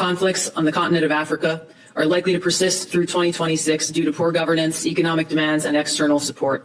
Conflicts on the continent of Africa are likely to persist through twenty twenty-six due to poor governance, economic demands, and external support.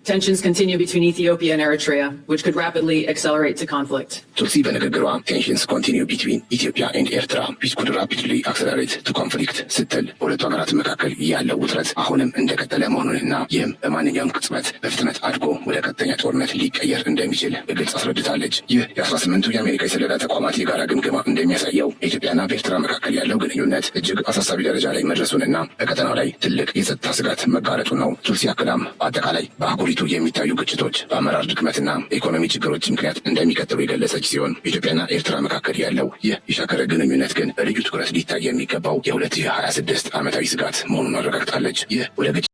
Tensions continue between Ethiopia and Eritrea, which could rapidly accelerate to conflict. ቱትሲ በንግግሯ tensions continue between Ethiopia and Eritrea, which could rapidly accelerate to conflict ስትል በሁለቱ ሀገራት መካከል ያለው ውጥረት አሁንም እንደቀጠለ መሆኑንና ይህም በማንኛውም ቅጽበት በፍጥነት አድጎ ወደ ቀጥተኛ ጦርነት ሊቀየር እንደሚችል በግልጽ አስረድታለች። ይህ የ18ቱ የአሜሪካ የስለላ ተቋማት የጋራ ግምገማ እንደሚያሳየው በኢትዮጵያና በኤርትራ መካከል ያለው ግንኙነት እጅግ አሳሳቢ ደረጃ ላይ መድረሱንና በቀጠናው ላይ ትልቅ የጸጥታ ስጋት መጋረጡ ነው። ቱትሲ አክላም በአጠቃላይ በአህጉሪቱ የሚታዩ ግጭቶች በአመራር ድክመትና በኢኮኖሚ ችግሮች ምክንያት እንደሚቀጥሉ የገለጸች ሲሆን በኢትዮጵያና ኤርትራ መካከል ያለው ይህ የሻከረ ግንኙነት ግን በልዩ ትኩረት ሊታይ የሚገባው የ2026 ዓመታዊ ስጋት መሆኑን አረጋግጣለች። ይህ ወደ ግጭት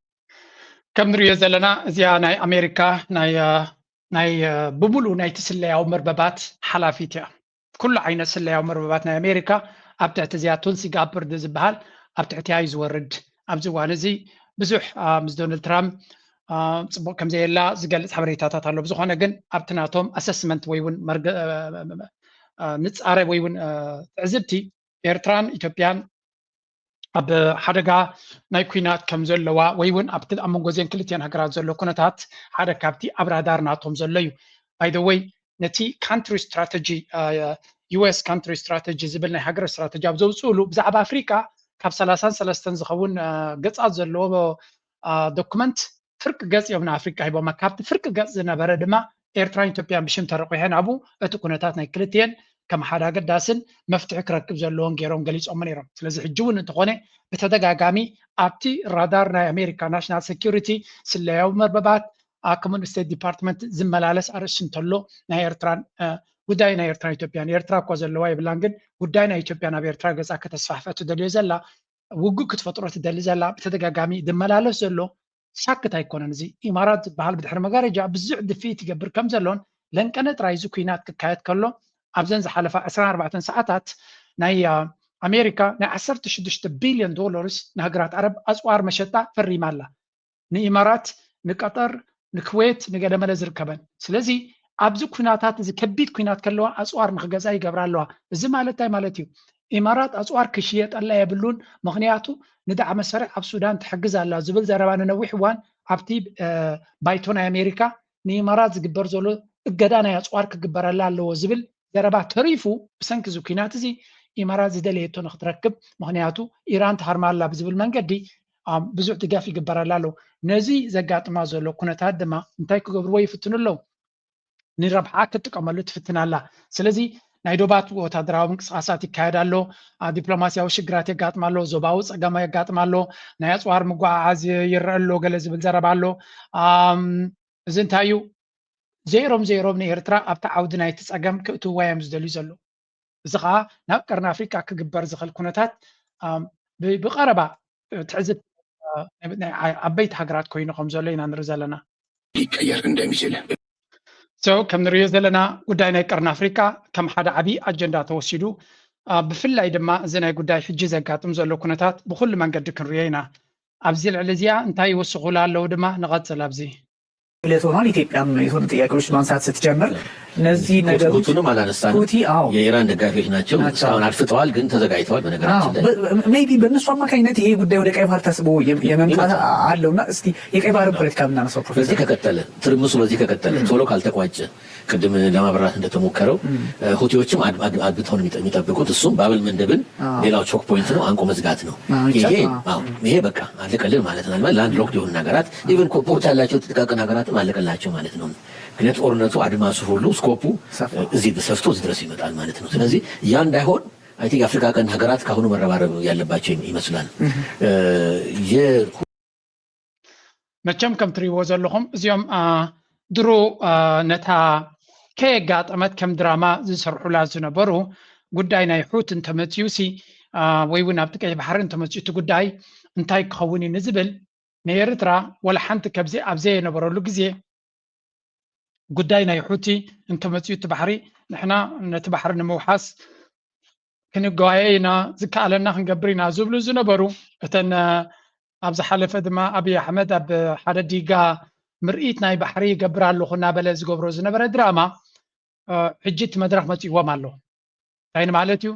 ከም ንሪኦ ዘለና እዚኣ ናይ ኣሜሪካ ናይ ናይ ብሙሉእ ናይቲ ስለያዊ መርበባት ሓላፊት እያ። ኩሉ ዓይነት ስለያዊ መርበባት ናይ ኣሜሪካ ኣብ ትሕቲ እዚኣ ቱልሲ ጋበርድ ዝበሃል ኣብ ትሕቲያ እዩ ዝወርድ። ኣብዚ እዋን እዚ ብዙሕ ምስ ዶናልድ ትራምፕ ፅቡቅ ከምዘየላ ዝገልፅ ሓበሬታታት ኣሎ። ብዝኾነ ግን ኣብቲ ናቶም ኣሰስመንት ወይ እውን ንፃረ ወይ እውን ትዕዝብቲ ኤርትራን ኢትዮጵያን ኣብ ሓደጋ ናይ ኩናት ከም ዘለዋ ወይ እውን ኣብ መንጎ እዚን ክልቲአን ሃገራት ዘሎ ኩነታት ሓደ ካብቲ ኣብ ራዳር ናቶም ዘሎ እዩ። By the way ነቲ country strategy US country strategy ዝብል ናይ ሃገር ስትራተጂ ኣብ ዘውፅእሉ ብዛዕባ ኣፍሪቃ ካብ ሰላሳን ሰለስተን ዝኸውን ገፃት ዘለዎ ዶክመንት ፍርቂ ገፅ እዮም ንኣፍሪቃ ሂቦማ። ካብቲ ፍርቂ ገፅ ዝነበረ ድማ ኤርትራን ኢትዮጵያን ብሽም ተረቂሐን ኣብኡ እቲ ኩነታት ናይ ክልቲኤን ከም ሓደ ኣገዳስን መፍትሒ ክረክብ ዘለዎን ገይሮም ገሊፆሞ ነይሮም። ስለዚ ሕጂ እውን እንተኾነ ብተደጋጋሚ ኣብቲ ራዳር ናይ ኣሜሪካ ናሽናል ሴኩሪቲ ስለያዊ መርበባት ከምኡ ስቴት ዲፓርትመንት ዝመላለስ ኣርእስቲ እንተሎ ናይ ኤርትራን ጉዳይ ናይ ኤርትራን ኢትዮጵያን ኤርትራ እኳ ዘለዋ የብላን ግን ጉዳይ ናይ ኢትዮጵያ ናብ ኤርትራ ገፃ ከተስፋሕፈ ትደልዮ ዘላ ውግእ ክትፈጥሮ ትደሊ ዘላ ብተደጋጋሚ ዝመላለስ ዘሎ ሳክት ኣይኮነን። እዚ ኢማራት ዝበሃል ብድሕሪ መጋረጃ ብዙሕ ድፍኢት ይገብር ከም ዘሎን ለንቀነ ጥራይ እዚ ኩናት ክካየድ ከሎ ኣብዘን ዝሓለፋ ዕስራን ኣርባዕተን ሰዓታት ናይ ኣሜሪካ ናይ ዓሰርተ ሽዱሽተ ቢልዮን ዶላርስ ንሃገራት ዓረብ ኣፅዋር መሸጣ ፈሪማ ኣላ። ንኢማራት፣ ንቀጠር፣ ንክዌት፣ ንገለመለ ዝርከበን። ስለዚ ኣብዚ ኩናታት እዚ ከቢድ ኩናት ከለዋ ኣፅዋር ንክገዛ ይገብራ ኣለዋ። እዚ ማለት እንታይ ማለት እዩ? ኢማራት ኣፅዋር ክሽየጠላ የብሉን፣ ምክንያቱ ንዳዕመ ሰሪዕ ኣብ ሱዳን ትሕግዝ ኣላ ዝብል ዘረባ ንነዊሕ እዋን ኣብቲ ባይቶ ናይ ኣሜሪካ ንኢማራት ዝግበር ዘሎ እገዳ ናይ ኣፅዋር ክግበረላ ኣለዎ ዝብል ዘረባ ተሪፉ ብሰንኪ እዚ ኩናት እዚ ኢማራት ዝደለየቶ ንክትረክብ ምክንያቱ ኢራን ትሃርማ ኣላ ብዝብል መንገዲ ብዙሕ ድጋፍ ይግበረላ ኣሎ። ነዚ ዘጋጥማ ዘሎ ኩነታት ድማ እንታይ ክገብርዎ ይፍትኑ ኣለዉ? ንረብሓ ክትጥቀመሉ ትፍትን ኣላ። ስለዚ ናይ ዶባት ወታደራዊ ምንቅስቃሳት ይካየድ ኣሎ። ዲፕሎማሲያዊ ሽግራት የጋጥማ ኣሎ። ዞባዊ ፀገማ የጋጥማ ኣሎ። ናይ ኣፅዋር ምጓዓዓዝ ይረአ ኣሎ ገለ ዝብል ዘረባ ኣሎ። እዚ እንታይ እዩ? ዘይሮም ዘይሮም ንኤርትራ ኣብቲ ዓውዲ ናይቲ ፀገም ክእትውዋ እዮም ዝደልዩ ዘለዉ። እዚ ከዓ ናብ ቀርኒ ኣፍሪቃ ክግበር ዝኽእል ኩነታት ብቐረባ ትዕዝብ ዓበይቲ ሃገራት ኮይኑ ከም ዘሎ ኢና ንርኢ ዘለና። ሊቀየር እንደሚችል ሰው ከም ንሪኦ ዘለና ጉዳይ ናይ ቀርኒ ኣፍሪቃ ከም ሓደ ዓብዪ ኣጀንዳ ተወሲዱ ብፍላይ ድማ እዚ ናይ ጉዳይ ሕጂ ዘጋጥም ዘሎ ኩነታት ብኩሉ መንገዲ ክንሪኦ ኢና። ኣብዚ ልዕሊ እዚኣ እንታይ ይውስኹላ ኣለዉ ድማ ንቐፅል ኣብዚ ዕለት ሆኗል። ኢትዮጵያም የሆኑ ጥያቄዎች ማንሳት ስትጀምር እነዚህ ነገሮች ሁቱንም አላነሳንም። ሁቲ አዎ የኢራን ደጋፊዎች ናቸው። ናቸው። እስካሁን አድፍጠዋል፣ ግን ተዘጋጅተዋል። በነገራችን ላይ maybe በእነሱ አማካኝነት ይሄ ጉዳይ ወደ ቀይ ባህር ተስቦ የመምጣት አለውና እስቲ የቀይ ባህርን ፖለቲካ ብናነሳው በዚህ ከቀጠለ ትርምሱ በዚህ ከቀጠለ ቶሎ ካልተቋጨ ቅድም ለማብራራት እንደተሞከረው ሁቲዎችም አድብተው ነው የሚጠብቁት። እሱም ባብል መንደብን ሌላው ቾክ ፖይንት ነው፣ አንቆ መዝጋት ነው። ይሄ በቃ አለቀልን ማለት ነው። ላንድ ሎክድ የሆኑ ሀገራት ኢቨን ፖርት ያላቸው ጥቃቅን ሀገራትም አለቀላቸው ማለት ነው። ምክንያቱ ጦርነቱ አድማሱ ሁሉ ስኮፑ እዚህ ሰፍቶ እዚህ ድረስ ይመጣል ማለት ነው። ስለዚህ ያ እንዳይሆን አይ ቲንክ የአፍሪካ ቀንድ ሀገራት ካሁኑ መረባረብ ያለባቸው ይመስላል። መቸም ከም ትሪእዎ ዘለኹም እዚኦም ድሮ ነታ ከየጋጠመት ከም ድራማ ዝሰርሑላ ዝነበሩ ጉዳይ ናይ ሑት እንተመፅዩሲ ወይ እውን ኣብቲ ቀይ ባሕሪ እንተመፅዩ እቲ ጉዳይ እንታይ ክኸውን እዩ ንዝብል ንኤርትራ ወላ ሓንቲ ከብዚ ኣብ ዘየነበረሉ ግዜ ጉዳይ ናይ ሑቲ እንተመፅዩ እቲ ባሕሪ ንሕና ነቲ ባሕሪ ንምውሓስ ክንጓየ ኢና ዝከኣለና ክንገብር ኢና ዝብሉ ዝነበሩ እተን ኣብ ዝሓለፈ ድማ ኣብይ ኣሕመድ ኣብ ሓደ ዲጋ ምርኢት ናይ ባሕሪ ይገብር ኣለኹ እናበለ ዝገብሮ ዝነበረ ድራማ ሕጂ እቲ መድረክ መፅእዎም ኣሎ እንታይ ንማለት እዩ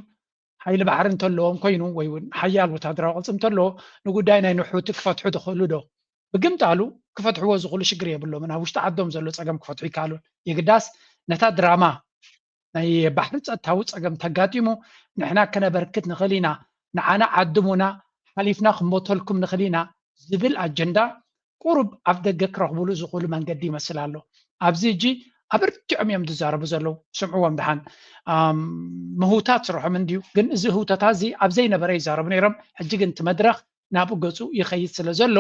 ሓይሊ ባሕሪ እንተለዎም ኮይኑ ወይ እውን ሓያል ወታደራዊ ቅልፂ እንተለዎ ንጉዳይ ናይ ንሑቲ ክፈትሑ ዝኽእሉ ዶ? ብግምጣሉ ክፈትሕዎ ዝኽእሉ ሽግር የብሎምን። ኣብ ውሽጢ ዓዶም ዘሎ ፀገም ክፈትሑ ይከኣሉን። የግዳስ ነታ ድራማ ናይ ባሕሪ ፀጥታዊ ፀገም ተጋጢሙ ንሕና ከነበርክት ንኽእል ኢና፣ ንዓና ዓድሙና ሓሊፍና ክንሞተልኩም ንኽእል ኢና ዝብል ኣጀንዳ ቁሩብ ኣፍ ደገ ክረኽብሉ ዝኽእሉ መንገዲ ይመስል ኣሎ። ኣብዚ ሕጂ ኣብ ርቲዖም እዮም ዝዛረቡ ዘለዉ። ስምዕዎም ድሓን ምህውታት ስርሖም እንድዩ። ግን እዚ ህውተታ እዚ ኣብ ዘይነበረ ይዛረቡ ነይሮም። ሕጂ ግን እቲ መድረኽ ናብኡ ገፁ ይኸይድ ስለ ዘሎ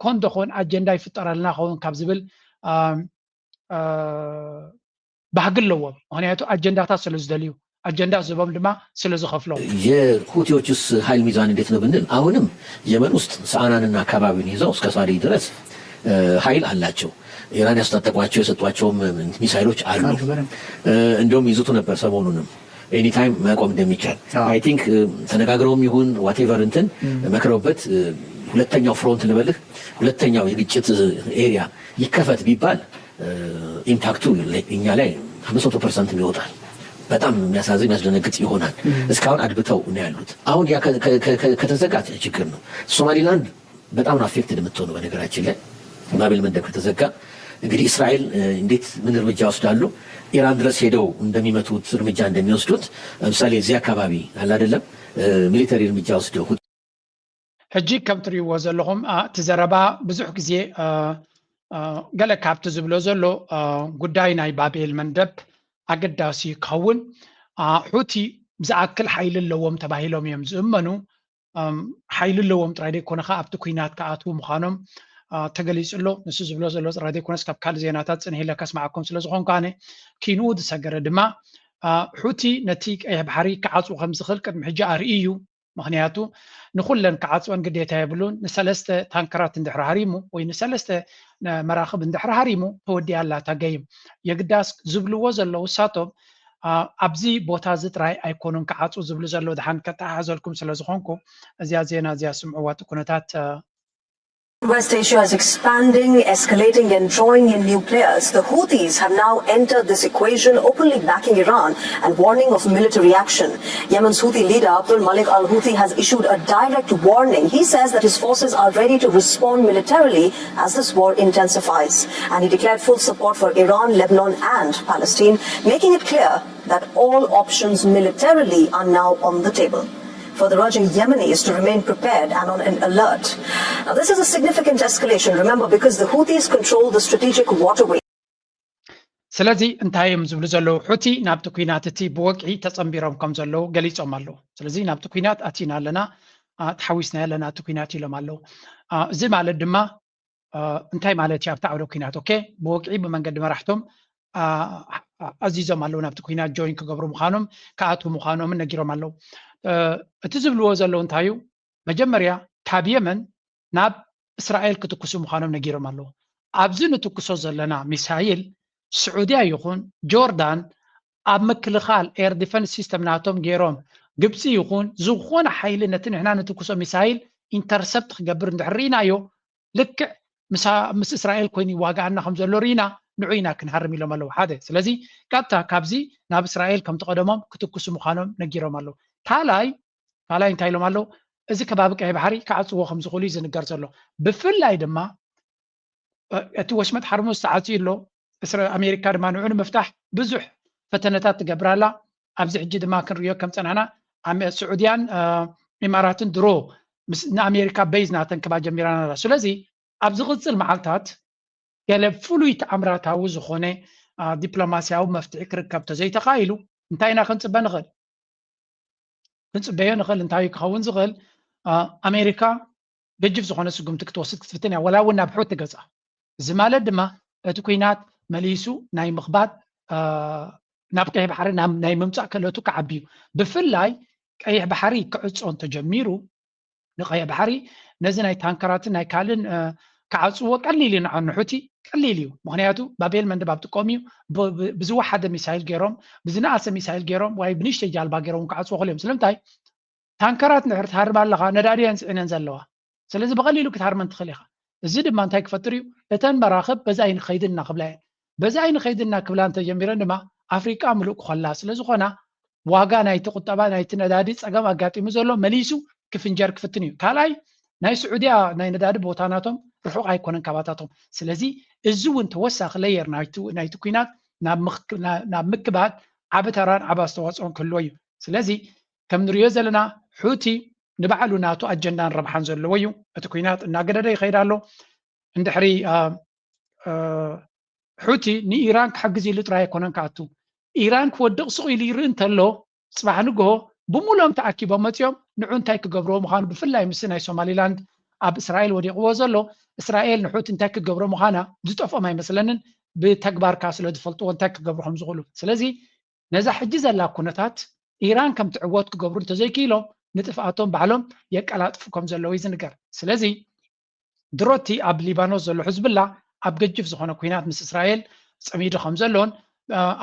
ኮን ደኾን ኣጀንዳ ይፍጠረልና ኸውን ካብ ዝብል ባህጊ ኣለዎም። ምክንያቱ ኣጀንዳታት ስለ ዝደልዩ ኣጀንዳ ዝህቦም ድማ ስለ ዝኸፍሎም። የሁቲዎቹስ ኃይል ሚዛን እንዴት ነው ብንል አሁንም የመን ውስጥ ሰአናንና አካባቢውን ይዘው እስከ ሳዲ ድረስ ኃይል አላቸው። ኢራን ያስታጠቋቸው የሰጧቸውም ሚሳይሎች አሉ። እንደውም ይዝቱ ነበር ሰሞኑንም ኤኒታይም መቆም እንደሚቻል አይ ቲንክ ተነጋግረውም ይሁን ዋቴቨር እንትን መክረውበት ሁለተኛው ፍሮንት ልበልህ ሁለተኛው የግጭት ኤሪያ ይከፈት ቢባል ኢምፓክቱ እኛ ላይ አምስት መቶ ፐርሰንት ይወጣል። በጣም የሚያሳዝን የሚያስደነግጥ ይሆናል። እስካሁን አድብተው ነው ያሉት። አሁን ከተዘጋ ችግር ነው። ሶማሊላንድ በጣም ነው አፌክትድ የምትሆነው። በነገራችን ላይ ባቤል መንደብ ከተዘጋ እንግዲህ እስራኤል እንዴት ምን እርምጃ ይወስዳሉ? ኢራን ድረስ ሄደው እንደሚመቱት እርምጃ እንደሚወስዱት ለምሳሌ እዚህ አካባቢ አለ አይደለም ሚሊተሪ እርምጃ ወስደው ሕጂ ከም ትርእይዎ ዘለኹም እቲ ዘረባ ብዙሕ ግዜ ገለ ካብቲ ዝብሎ ዘሎ ጉዳይ ናይ ባቤል መንደብ ኣገዳሲ ክኸውን። ሑቲ ዝኣክል ሓይሊ ኣለዎም ተባሂሎም እዮም ዝእመኑ። ሓይሊ ኣለዎም ጥራይ ዘይኮነ ከዓ ኣብቲ ኩናት ክኣትዉ ምዃኖም ተገሊፁ ኣሎ። ንሱ ዝብሎ ዘሎ ጥራይ ዘይኮነስ ካብ ካልእ ዜናታት ፅንሕ ኢለ ከስማዓኩም ስለ ዝኾንኩ ኣነ ኪንኡ ዝሰገረ ድማ ሑቲ ነቲ ቀይሕ ባሕሪ ክዓፅዎ ከም ዝኽእል ቅድሚ ሕጂ ኣርኢ እዩ። ምክንያቱ ንኩለን ክዓፅወን ግዴታ የብሉን። ንሰለስተ ታንከራት እንድሕር ሃሪሙ ወይ ንሰለስተ መራክብ እንድሕር ሃሪሙ ተወዲኣ ኣላ እታ ገይም። የግዳስ ዝብልዎ ዘለዉ እሳቶም ኣብዚ ቦታ እዚ ጥራይ ኣይኮኑን ክዓፅዉ ዝብሉ ዘለዉ። ድሓን ከተሓሕዘልኩም ስለ ዝኾንኩ እዚኣ ዜና እዚኣ ስምዕዋ እቲ ኩነታት West Asia is expanding, escalating, and drawing in new players. The Houthis have now entered this equation, openly backing Iran and warning of military action. Yemen's Houthi leader Abdul Malik al Houthi has issued a direct warning. He says that his forces are ready to respond militarily as this war intensifies. And he declared full support for Iran, Lebanon, and Palestine, making it clear that all options militarily are now on the table. Further urging Yemenis to remain prepared and on an alert. Now, this is a significant escalation, remember, because the Houthis control the strategic waterway. ስለዚ እንታይ እዮም ዝብሉ ዘለዉ? ሑቲ ናብቲ ኩናት እቲ ብወግዒ ተጸንቢሮም ከም ዘለዉ ገሊጾም ኣለዉ። ስለዚ ናብቲ ኩናት ኣቲና ኣለና፣ ተሓዊስና ኣለና እቲ ኩናት ኢሎም ኣለዉ። እዚ ማለት ድማ እንታይ ማለት እዩ ኣብቲ ዓውደ ኩናት? ኦኬ፣ ብወግዒ ብመንገዲ መራሕቶም ኣዚዞም ኣለዉ ናብቲ ኩናት ጆይን ክገብሩ ምዃኖም ክኣትዉ ምዃኖምን ነጊሮም ኣለዉ። እቲ ዝብልዎ ዘለዉ እንታይ እዩ? መጀመርያ ካብ የመን ናብ እስራኤል ክትኩሱ ምዃኖም ነጊሮም ኣለዉ። ኣብዚ ንትኩሶ ዘለና ሚሳይል ስዑድያ ይኹን ጆርዳን ኣብ ምክልኻል ኤር ዲፈንስ ሲስተም ናቶም ገይሮም ግብፂ ይኹን ዝኾነ ሓይሊ ነቲ ንሕና ንትኩሶ ሚሳይል ኢንተርሰፕት ክገብር እንድሕር ርኢናዮ ልክዕ ምስ እስራኤል ኮይኑ ይዋጋኣና ከም ዘሎ ርኢና ንዑ ኢና ክንሃርም ኢሎም ኣለዉ ሓደ። ስለዚ ቀጥታ ካብዚ ናብ እስራኤል ከምቲ ቀደሞም ክትኩሱ ምዃኖም ነጊሮም ኣለዉ። ካልኣይ ካልኣይ እንታይ ኢሎም ኣለዉ? እዚ ከባቢ ቀይ ባሕሪ ክዓፅዎ ከም ዝኽእሉ እዩ ዝንገር ዘሎ። ብፍላይ ድማ እቲ ወሽመጥ ሓርሙዝ ተዓፅዩ ኣሎ። ኣሜሪካ ድማ ንዑ ንምፍታሕ ብዙሕ ፈተነታት ትገብር ኣላ። ኣብዚ ሕጂ ድማ ክንሪኦ ከም ፀናሕና ስዑድያን ኢማራትን ድሮ ንኣሜሪካ ቤዝ ናተን ክባ ጀሚራን ኣላ። ስለዚ ኣብ ዝቕፅል መዓልታት ገለ ፍሉይ ተኣምራታዊ ዝኾነ ዲፕሎማስያዊ መፍትሒ ክርከብ ተዘይተኻኢሉ እንታይ ኢና ክንፅበ ንኽእል? ክንፅበዮ ንኽእል እንታይ ክኸውን ዝኽእል? ኣሜሪካ ገጅፍ ዝኾነ ስጉምቲ ክትወስድ ክትፍትን እያ፣ ወላ እውን ናብ ሑቲ ገፃ። እዚ ማለት ድማ እቲ ኩናት መሊሱ ናይ ምኽባድ ናብ ቀይሕ ባሕሪ ናይ ምምፃእ ክእለቱ ክዓቢ እዩ። ብፍላይ ቀይሕ ባሕሪ ክዕፆ እንተጀሚሩ ንቀይሕ ባሕሪ ነዚ ናይ ታንከራትን ናይ ካልእን ክዓፅዎ ቀሊል እዩ። ንዓኑ ሑቲ ቀሊል እዩ። ምክንያቱ ባቤል መንደብ ኣብ ጥቆም እዩ። ብዝወሓደ ሚሳይል ገይሮም ብዝነኣሰ ሚሳይል ገይሮም ወይ ብንሽተይ ጃልባ ገይሮም ክዓፅዎ ክእል እዮም። ስለምንታይ ታንከራት ንድሕር ትሃርም ኣለኻ ነዳዲ እየን ፅዒነን ዘለዋ። ስለዚ ብቐሊሉ ክትሃርመን ትኽእል ኢኻ። እዚ ድማ እንታይ ክፈጥር እዩ? እተን መራኽብ በዚ ኣይንኸይድን እናክብላ እየን። በዚ ኣይንኸይድን እናክብላ እንተጀሚረን ድማ ኣፍሪቃ ምሉእ ክኾላ ስለ ዝኾና ዋጋ ናይቲ ቁጠባ ናይቲ ነዳዲ ጸገም ኣጋጢሙ ዘሎ መሊሱ ክፍንጀር ክፍትን እዩ። ካልኣይ ናይ ስዑድያ ናይ ነዳዲ ቦታ ናቶም ርሑቕ ኣይኮነን ካባታቶም። ስለዚ እዚ እውን ተወሳኺ ለየር ናይቲ ኩናት ናብ ምክባድ ዓቢ ተራን ዓቢ ኣስተዋፅኦን ክህልዎ እዩ። ስለዚ ከም ንሪኦ ዘለና ሑቲ ንባዕሉ ናቱ ኣጀንዳን ረብሓን ዘለዎ እዩ። እቲ ኩናት እናገደደ ይኸይድ ኣሎ። እንድሕሪ ሑቲ ንኢራን ክሕግዝ ኢሉ ጥራይ ኣይኮነን ክኣቱ። ኢራን ክወድቕ ስቕ ኢሉ ይርኢ እንተሎ፣ ጽባሕ ንግሆ ብምሉኦም ተኣኪቦም መጺኦም ንዑ እንታይ ክገብርዎ ምዃኑ፣ ብፍላይ ምስ ናይ ሶማሊላንድ ኣብ እስራኤል ወዲቕዎ ዘሎ፣ እስራኤል ንሑቲ እንታይ ክገብሮ ምዃና ዝጠፍኦም ኣይመስለንን። ብተግባርካ ስለ ዝፈልጥዎ እንታይ ክገብሩ ከም ዝኽእሉ። ስለዚ ነዛ ሕጂ ዘላ ኩነታት ኢራን ከም ትዕወት ክገብሩ እንተዘይክኢሎም ንጥፍኣቶም ባዕሎም የቀላጥፉ ከም ዘለዉ እዩ ዝንገር። ስለዚ ድሮቲ ኣብ ሊባኖስ ዘሎ ሕዝብላ ኣብ ገጅፍ ዝኾነ ኩናት ምስ እስራኤል ጸሚዱ ከም ዘሎን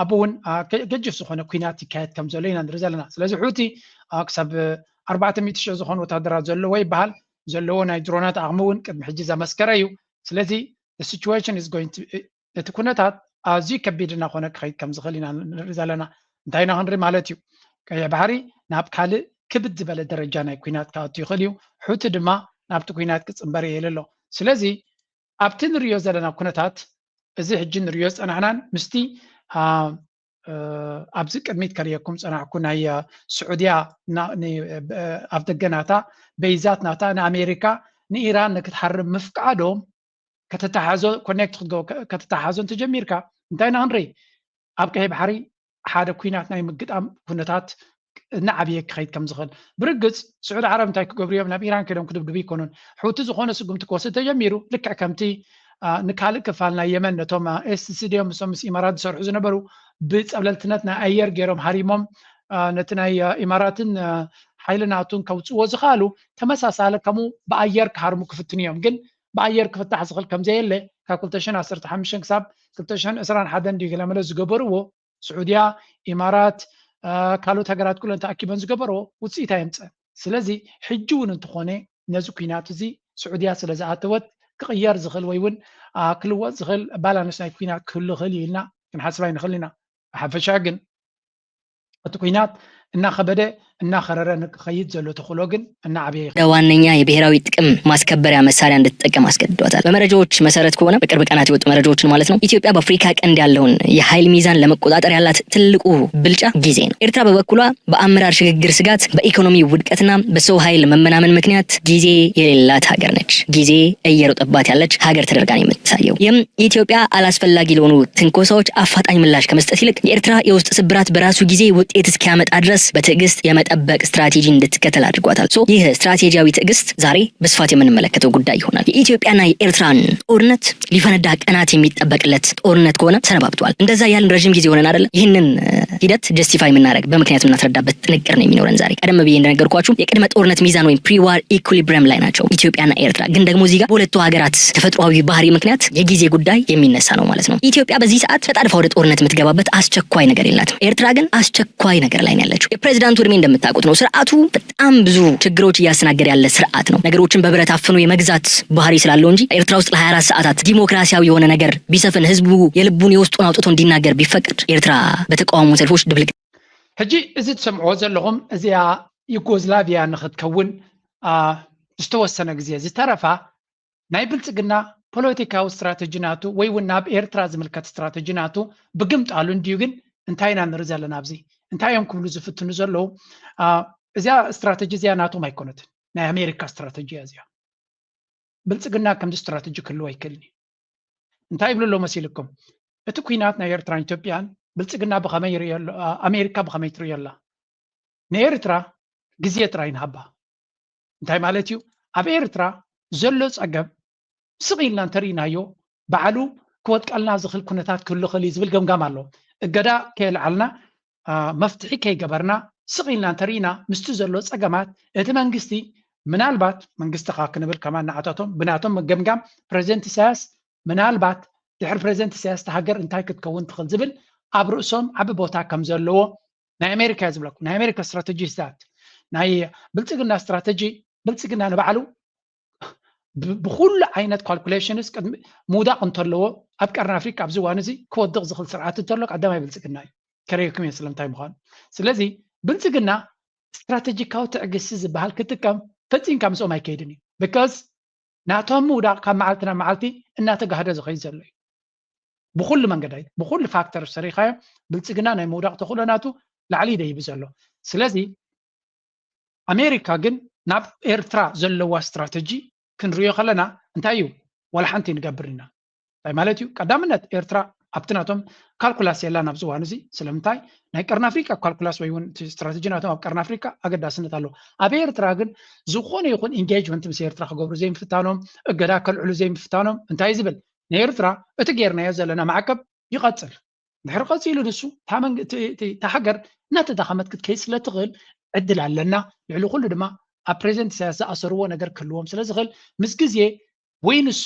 ኣብኡ እውን ገጅፍ ዝኾነ ኩናት ይካየድ ከም ዘሎ ኢና ንርኢ ዘለና። ስለዚ ሑቲ ክሳብ ኣርባዕተ ሚእቲ ሽሕ ዝኾኑ ወታደራት ዘለዎ ይበሃል። ዘለዎ ናይ ድሮናት ዓቕሚ እውን ቅድሚ ሕጂ ዘመስከረ እዩ። ስለዚ situation is going to እቲ ኩነታት ኣዝዩ ከቢድ እናኾነ ክኸይድ ከም ዝኽእል ኢና ንርኢ ዘለና። እንታይ ኢና ክንርኢ ማለት እዩ? ቀይሕ ባሕሪ ናብ ካልእ ክብድ ዝበለ ደረጃ ናይ ኩናት ክኣቱ ይኽእል እዩ። ሑቲ ድማ ናብቲ ኩናት ክጽንበር እየ ኢሉ ኣሎ። ስለዚ ኣብቲ ንሪኦ ዘለና ኩነታት እዚ ሕጂ ንሪኦ ዝጸናሕናን ምስቲ ኣብዚ ቅድሚት ከርእየኩም ጸናሕኩ ናይ ስዑድያ ኣፍ ደገ ናታ በይዛት ናታ ንኣሜሪካ ንኢራን ንክትሓርም ምፍቃዶም ከተተሓዞ ኮኔክት ክትገብሮ ከተተሓዞ እንተጀሚርካ እንታይ ኢና ክንርኢ? ኣብ ቀይሕ ባሕሪ ሓደ ኩናት ናይ ምግጣም ኩነታት እናዓብየ ክኸይድ ከም ዝኽእል። ብርግጽ ስዑዲ ዓረብ እንታይ ክገብሩ እዮም? ናብ ኢራን ከይዶም ክድብድቡ ይኮኑን። ሑቲ ዝኾነ ስጉምቲ ክወስድ ተጀሚሩ ልክዕ ከምቲ ንካልእ ክፋል ናይ የመን ነቶም ኤስሲ ድዮም ምስኦም ምስ ኢማራት ዝሰርሑ ዝነበሩ ብጸብለልትነት ናይ ኣየር ገይሮም ሃሪሞም ነቲ ናይ ኢማራትን ሓይሊ ናቱን ከውፅዎ ዝኽኣሉ ተመሳሳሊ ከምኡ ብኣየር ክሃርሙ ክፍትኑ እዮም። ግን ብኣየር ክፍታሕ ዝኽእል ከም ዘየለ ካብ ክልተ ሽሕን ዓሰርተ ሓሙሽተን ክሳብ ክልተ ሽሕን ዕስራን ሓደን ድዩ ገለመለ ዝገበርዎ ስዑድያ፣ ኢማራት፣ ካልኦት ሃገራት ኩለን ተኣኪበን ዝገበርዎ ውፅኢት ኣየምፀን። ስለዚ ሕጂ እውን እንተኾነ ነዚ ኩናት እዚ ስዑድያ ስለ ዝኣተወት ክቕየር ዝኽእል ወይ እውን ክልወጥ ዝኽእል ባላንስ ናይ ኩናት ክህሉ ይኽእል እዩ ኢልና ክንሓስብ ኣይንኽእል ኢና። ብሓፈሻ ግን እቲ ኩናት እናኸበደ እናኸረረ ንክኸይድ ዘሎ ተኽእሎ ግን እናዓበየ ይኸይድ። ለዋነኛ የብሔራዊ ጥቅም ማስከበሪያ መሳሪያ እንድትጠቀም አስገድዷታል። በመረጃዎች መሰረት ከሆነ በቅርብ ቀናት የወጡ መረጃዎችን ማለት ነው። ኢትዮጵያ በአፍሪካ ቀንድ ያለውን የኃይል ሚዛን ለመቆጣጠር ያላት ትልቁ ብልጫ ጊዜ ነው። ኤርትራ በበኩሏ በአመራር ሽግግር ስጋት፣ በኢኮኖሚ ውድቀትና በሰው ኃይል መመናመን ምክንያት ጊዜ የሌላት ሀገር ነች። ጊዜ እየሮጠባት ያለች ሀገር ተደርጋ ነው የምትታየው። ይህም ኢትዮጵያ አላስፈላጊ ለሆኑ ትንኮሳዎች አፋጣኝ ምላሽ ከመስጠት ይልቅ የኤርትራ የውስጥ ስብራት በራሱ ጊዜ ውጤት እስኪያመጣ ድረስ በትዕግስት የመጠበቅ ስትራቴጂ እንድትከተል አድርጓታል። ሶ ይህ ስትራቴጂያዊ ትዕግስት ዛሬ በስፋት የምንመለከተው ጉዳይ ይሆናል። የኢትዮጵያና የኤርትራን ጦርነት ሊፈነዳ ቀናት የሚጠበቅለት ጦርነት ከሆነ ሰነባብቷል። እንደዛ ያልን ረዥም ጊዜ ሆነን አይደለም ይህንን ሂደት ጀስቲፋይ የምናደርግ በምክንያት የምናስረዳበት ጥንቅር ነው የሚኖረን ዛሬ። ቀደም ብዬ እንደነገርኳችሁ የቅድመ ጦርነት ሚዛን ወይም pre war equilibrium ላይ ናቸው ኢትዮጵያና ኤርትራ። ግን ደግሞ እዚህ ጋር በሁለቱ ሀገራት ተፈጥሯዊ ባህሪ ምክንያት የጊዜ ጉዳይ የሚነሳ ነው ማለት ነው። ኢትዮጵያ በዚህ ሰዓት ተጣድፋ ወደ ጦርነት የምትገባበት አስቸኳይ ነገር የላትም። ኤርትራ ግን አስቸኳይ ነገር ላይ ነው ያለችው። የፕሬዚዳንቱ እድሜ እንደምታውቁት ነው። ስርዓቱ በጣም ብዙ ችግሮች እያስተናገደ ያለ ስርዓት ነው። ነገሮችን በብረት አፍኖ የመግዛት ባህሪ ስላለው እንጂ ኤርትራ ውስጥ ለሃያ አራት ሰዓታት ዲሞክራሲያዊ የሆነ ነገር ቢሰፍን ህዝቡ የልቡን የውስጡን አውጥቶ እንዲናገር ቢፈቀድ ኤርትራ በተቃውሞ ሰልፎች ድብልቅ። ሕጂ እዚ ትሰምዕዎ ዘለኹም እዚኣ ዩጎዝላቪያ ንክትከውን ዝተወሰነ ግዜ ዝተረፋ ናይ ብልጽግና ፖለቲካዊ ስትራተጂ ናቱ ወይ እውን ናብ ኤርትራ ዝምልከት ስትራተጂ ናቱ ብግምጣሉ እንድዩ። ግን እንታይ ኢና ንርኢ ዘለና ኣብዚ? እንታይ እዮም ክብሉ ዝፍትኑ ዘለዉ? እዚኣ ስትራተጂ እዚኣ ናቶም ኣይኮነትን፣ ናይ ኣሜሪካ ስትራተጂ እያ እዚኣ። ብልጽግና ከምዚ ስትራተጂ ክህልዎ ኣይክእልን እዩ። እንታይ ይብሉ ኣለዉ መሲልኩም? እቲ ኩናት ናይ ኤርትራን ኢትዮጵያን ብልጽግና ብኸመይ ይርእዮ ኣሎ? ኣሜሪካ ብኸመይ ትርእዮ ኣላ? ንኤርትራ ግዜ ጥራይ ንሃባ። እንታይ ማለት እዩ? ኣብ ኤርትራ ዘሎ ጸገም ስቕ ኢልና እንተርኢናዮ ባዕሉ ክወድቀልና ዝኽእል ኩነታት ክህሉ ይኽእል እዩ ዝብል ገምጋም ኣሎ። እገዳ ከየልዓልና መፍትሒ ከይገበርና ስቕ ኢልና እንተርኢና ምስቲ ዘሎ ጸገማት እቲ መንግስቲ ምናልባት መንግስቲ ኻ ክንብል ከማን ንዓታቶም ብናቶም ገምጋም ፕሬዚደንት ኢሳያስ ምናልባት ድሕሪ ፕሬዚደንት ኢሳያስ እታ ሃገር እንታይ ክትከውን ትኽእል ዝብል ኣብ ርእሶም ዓቢ ቦታ ከም ዘለዎ ናይ ኣሜሪካ እየ ዝብለኩም። ናይ ኣሜሪካ ስትራተጂ ስታት ናይ ብልጽግና ስትራተጂ ብልጽግና ንባዕሉ ብኩሉ ዓይነት ካልኩሌሽንስ ቅድሚ ምውዳቕ እንተለዎ ኣብ ቀርኒ ኣፍሪካ ኣብዚ እዋን እዚ ክወድቕ ዝኽእል ስርዓት እንተሎ ቀዳማይ ብልጽግና እዩ። ከረየኩም እየ ስለምንታይ ምዃኑ። ስለዚ ብልፅግና ስትራቴጂካዊ ትዕግስቲ ዝበሃል ክጥቀም ፈፂምካ ምስኦም ኣይከይድን እዩ። ብካዝ ናቶም ምውዳቕ ካብ መዓልቲ ናብ መዓልቲ እናተጋህደ ዝኸይድ ዘሎ እዩ። ብኩሉ መንገዲ ብኩሉ ፋክተር ሰሪኻዮ ብልፅግና ናይ ምውዳቕ ተኽእሎ ናቱ ላዕሊ ደይቡ ዘሎ። ስለዚ ኣሜሪካ ግን ናብ ኤርትራ ዘለዋ ስትራተጂ ክንሪኦ ከለና እንታይ እዩ? ዋላ ሓንቲ ንገብር ኢና። እንታይ ማለት እዩ? ቀዳምነት ኤርትራ ኣብቲ ናቶም ካልኩላስ የላን ኣብዚ እዋን እዚ። ስለምንታይ? ናይ ቀርኒ ኣፍሪቃ ካልኩላስ ወይ እውን እቲ ስትራተጂ ናቶም ኣብ ቀርኒ ኣፍሪቃ ኣገዳስነት ኣለዎ። ኣብ ኤርትራ ግን ዝኾነ ይኹን ኢንጌጅመንት ምስ ኤርትራ ክገብሩ ዘይምፍታኖም፣ እገዳ ከልዕሉ ዘይምፍታኖም እንታይ ዝብል ንኤርትራ እቲ ጌርናዮ ዘለና ማዕቀብ ይቐጽል። ድሕሪ ቀጺሉ ንሱ እታ ሃገር እናተዳኸመት ክትከይድ ስለ ትኽእል ዕድል ኣለና። ልዕሊ ኩሉ ድማ ኣብ ፕሬዚደንት ኢሳያስ ዝኣሰርዎ ነገር ክህልዎም ስለ ዝኽእል ምስ ግዜ ወይ ንሱ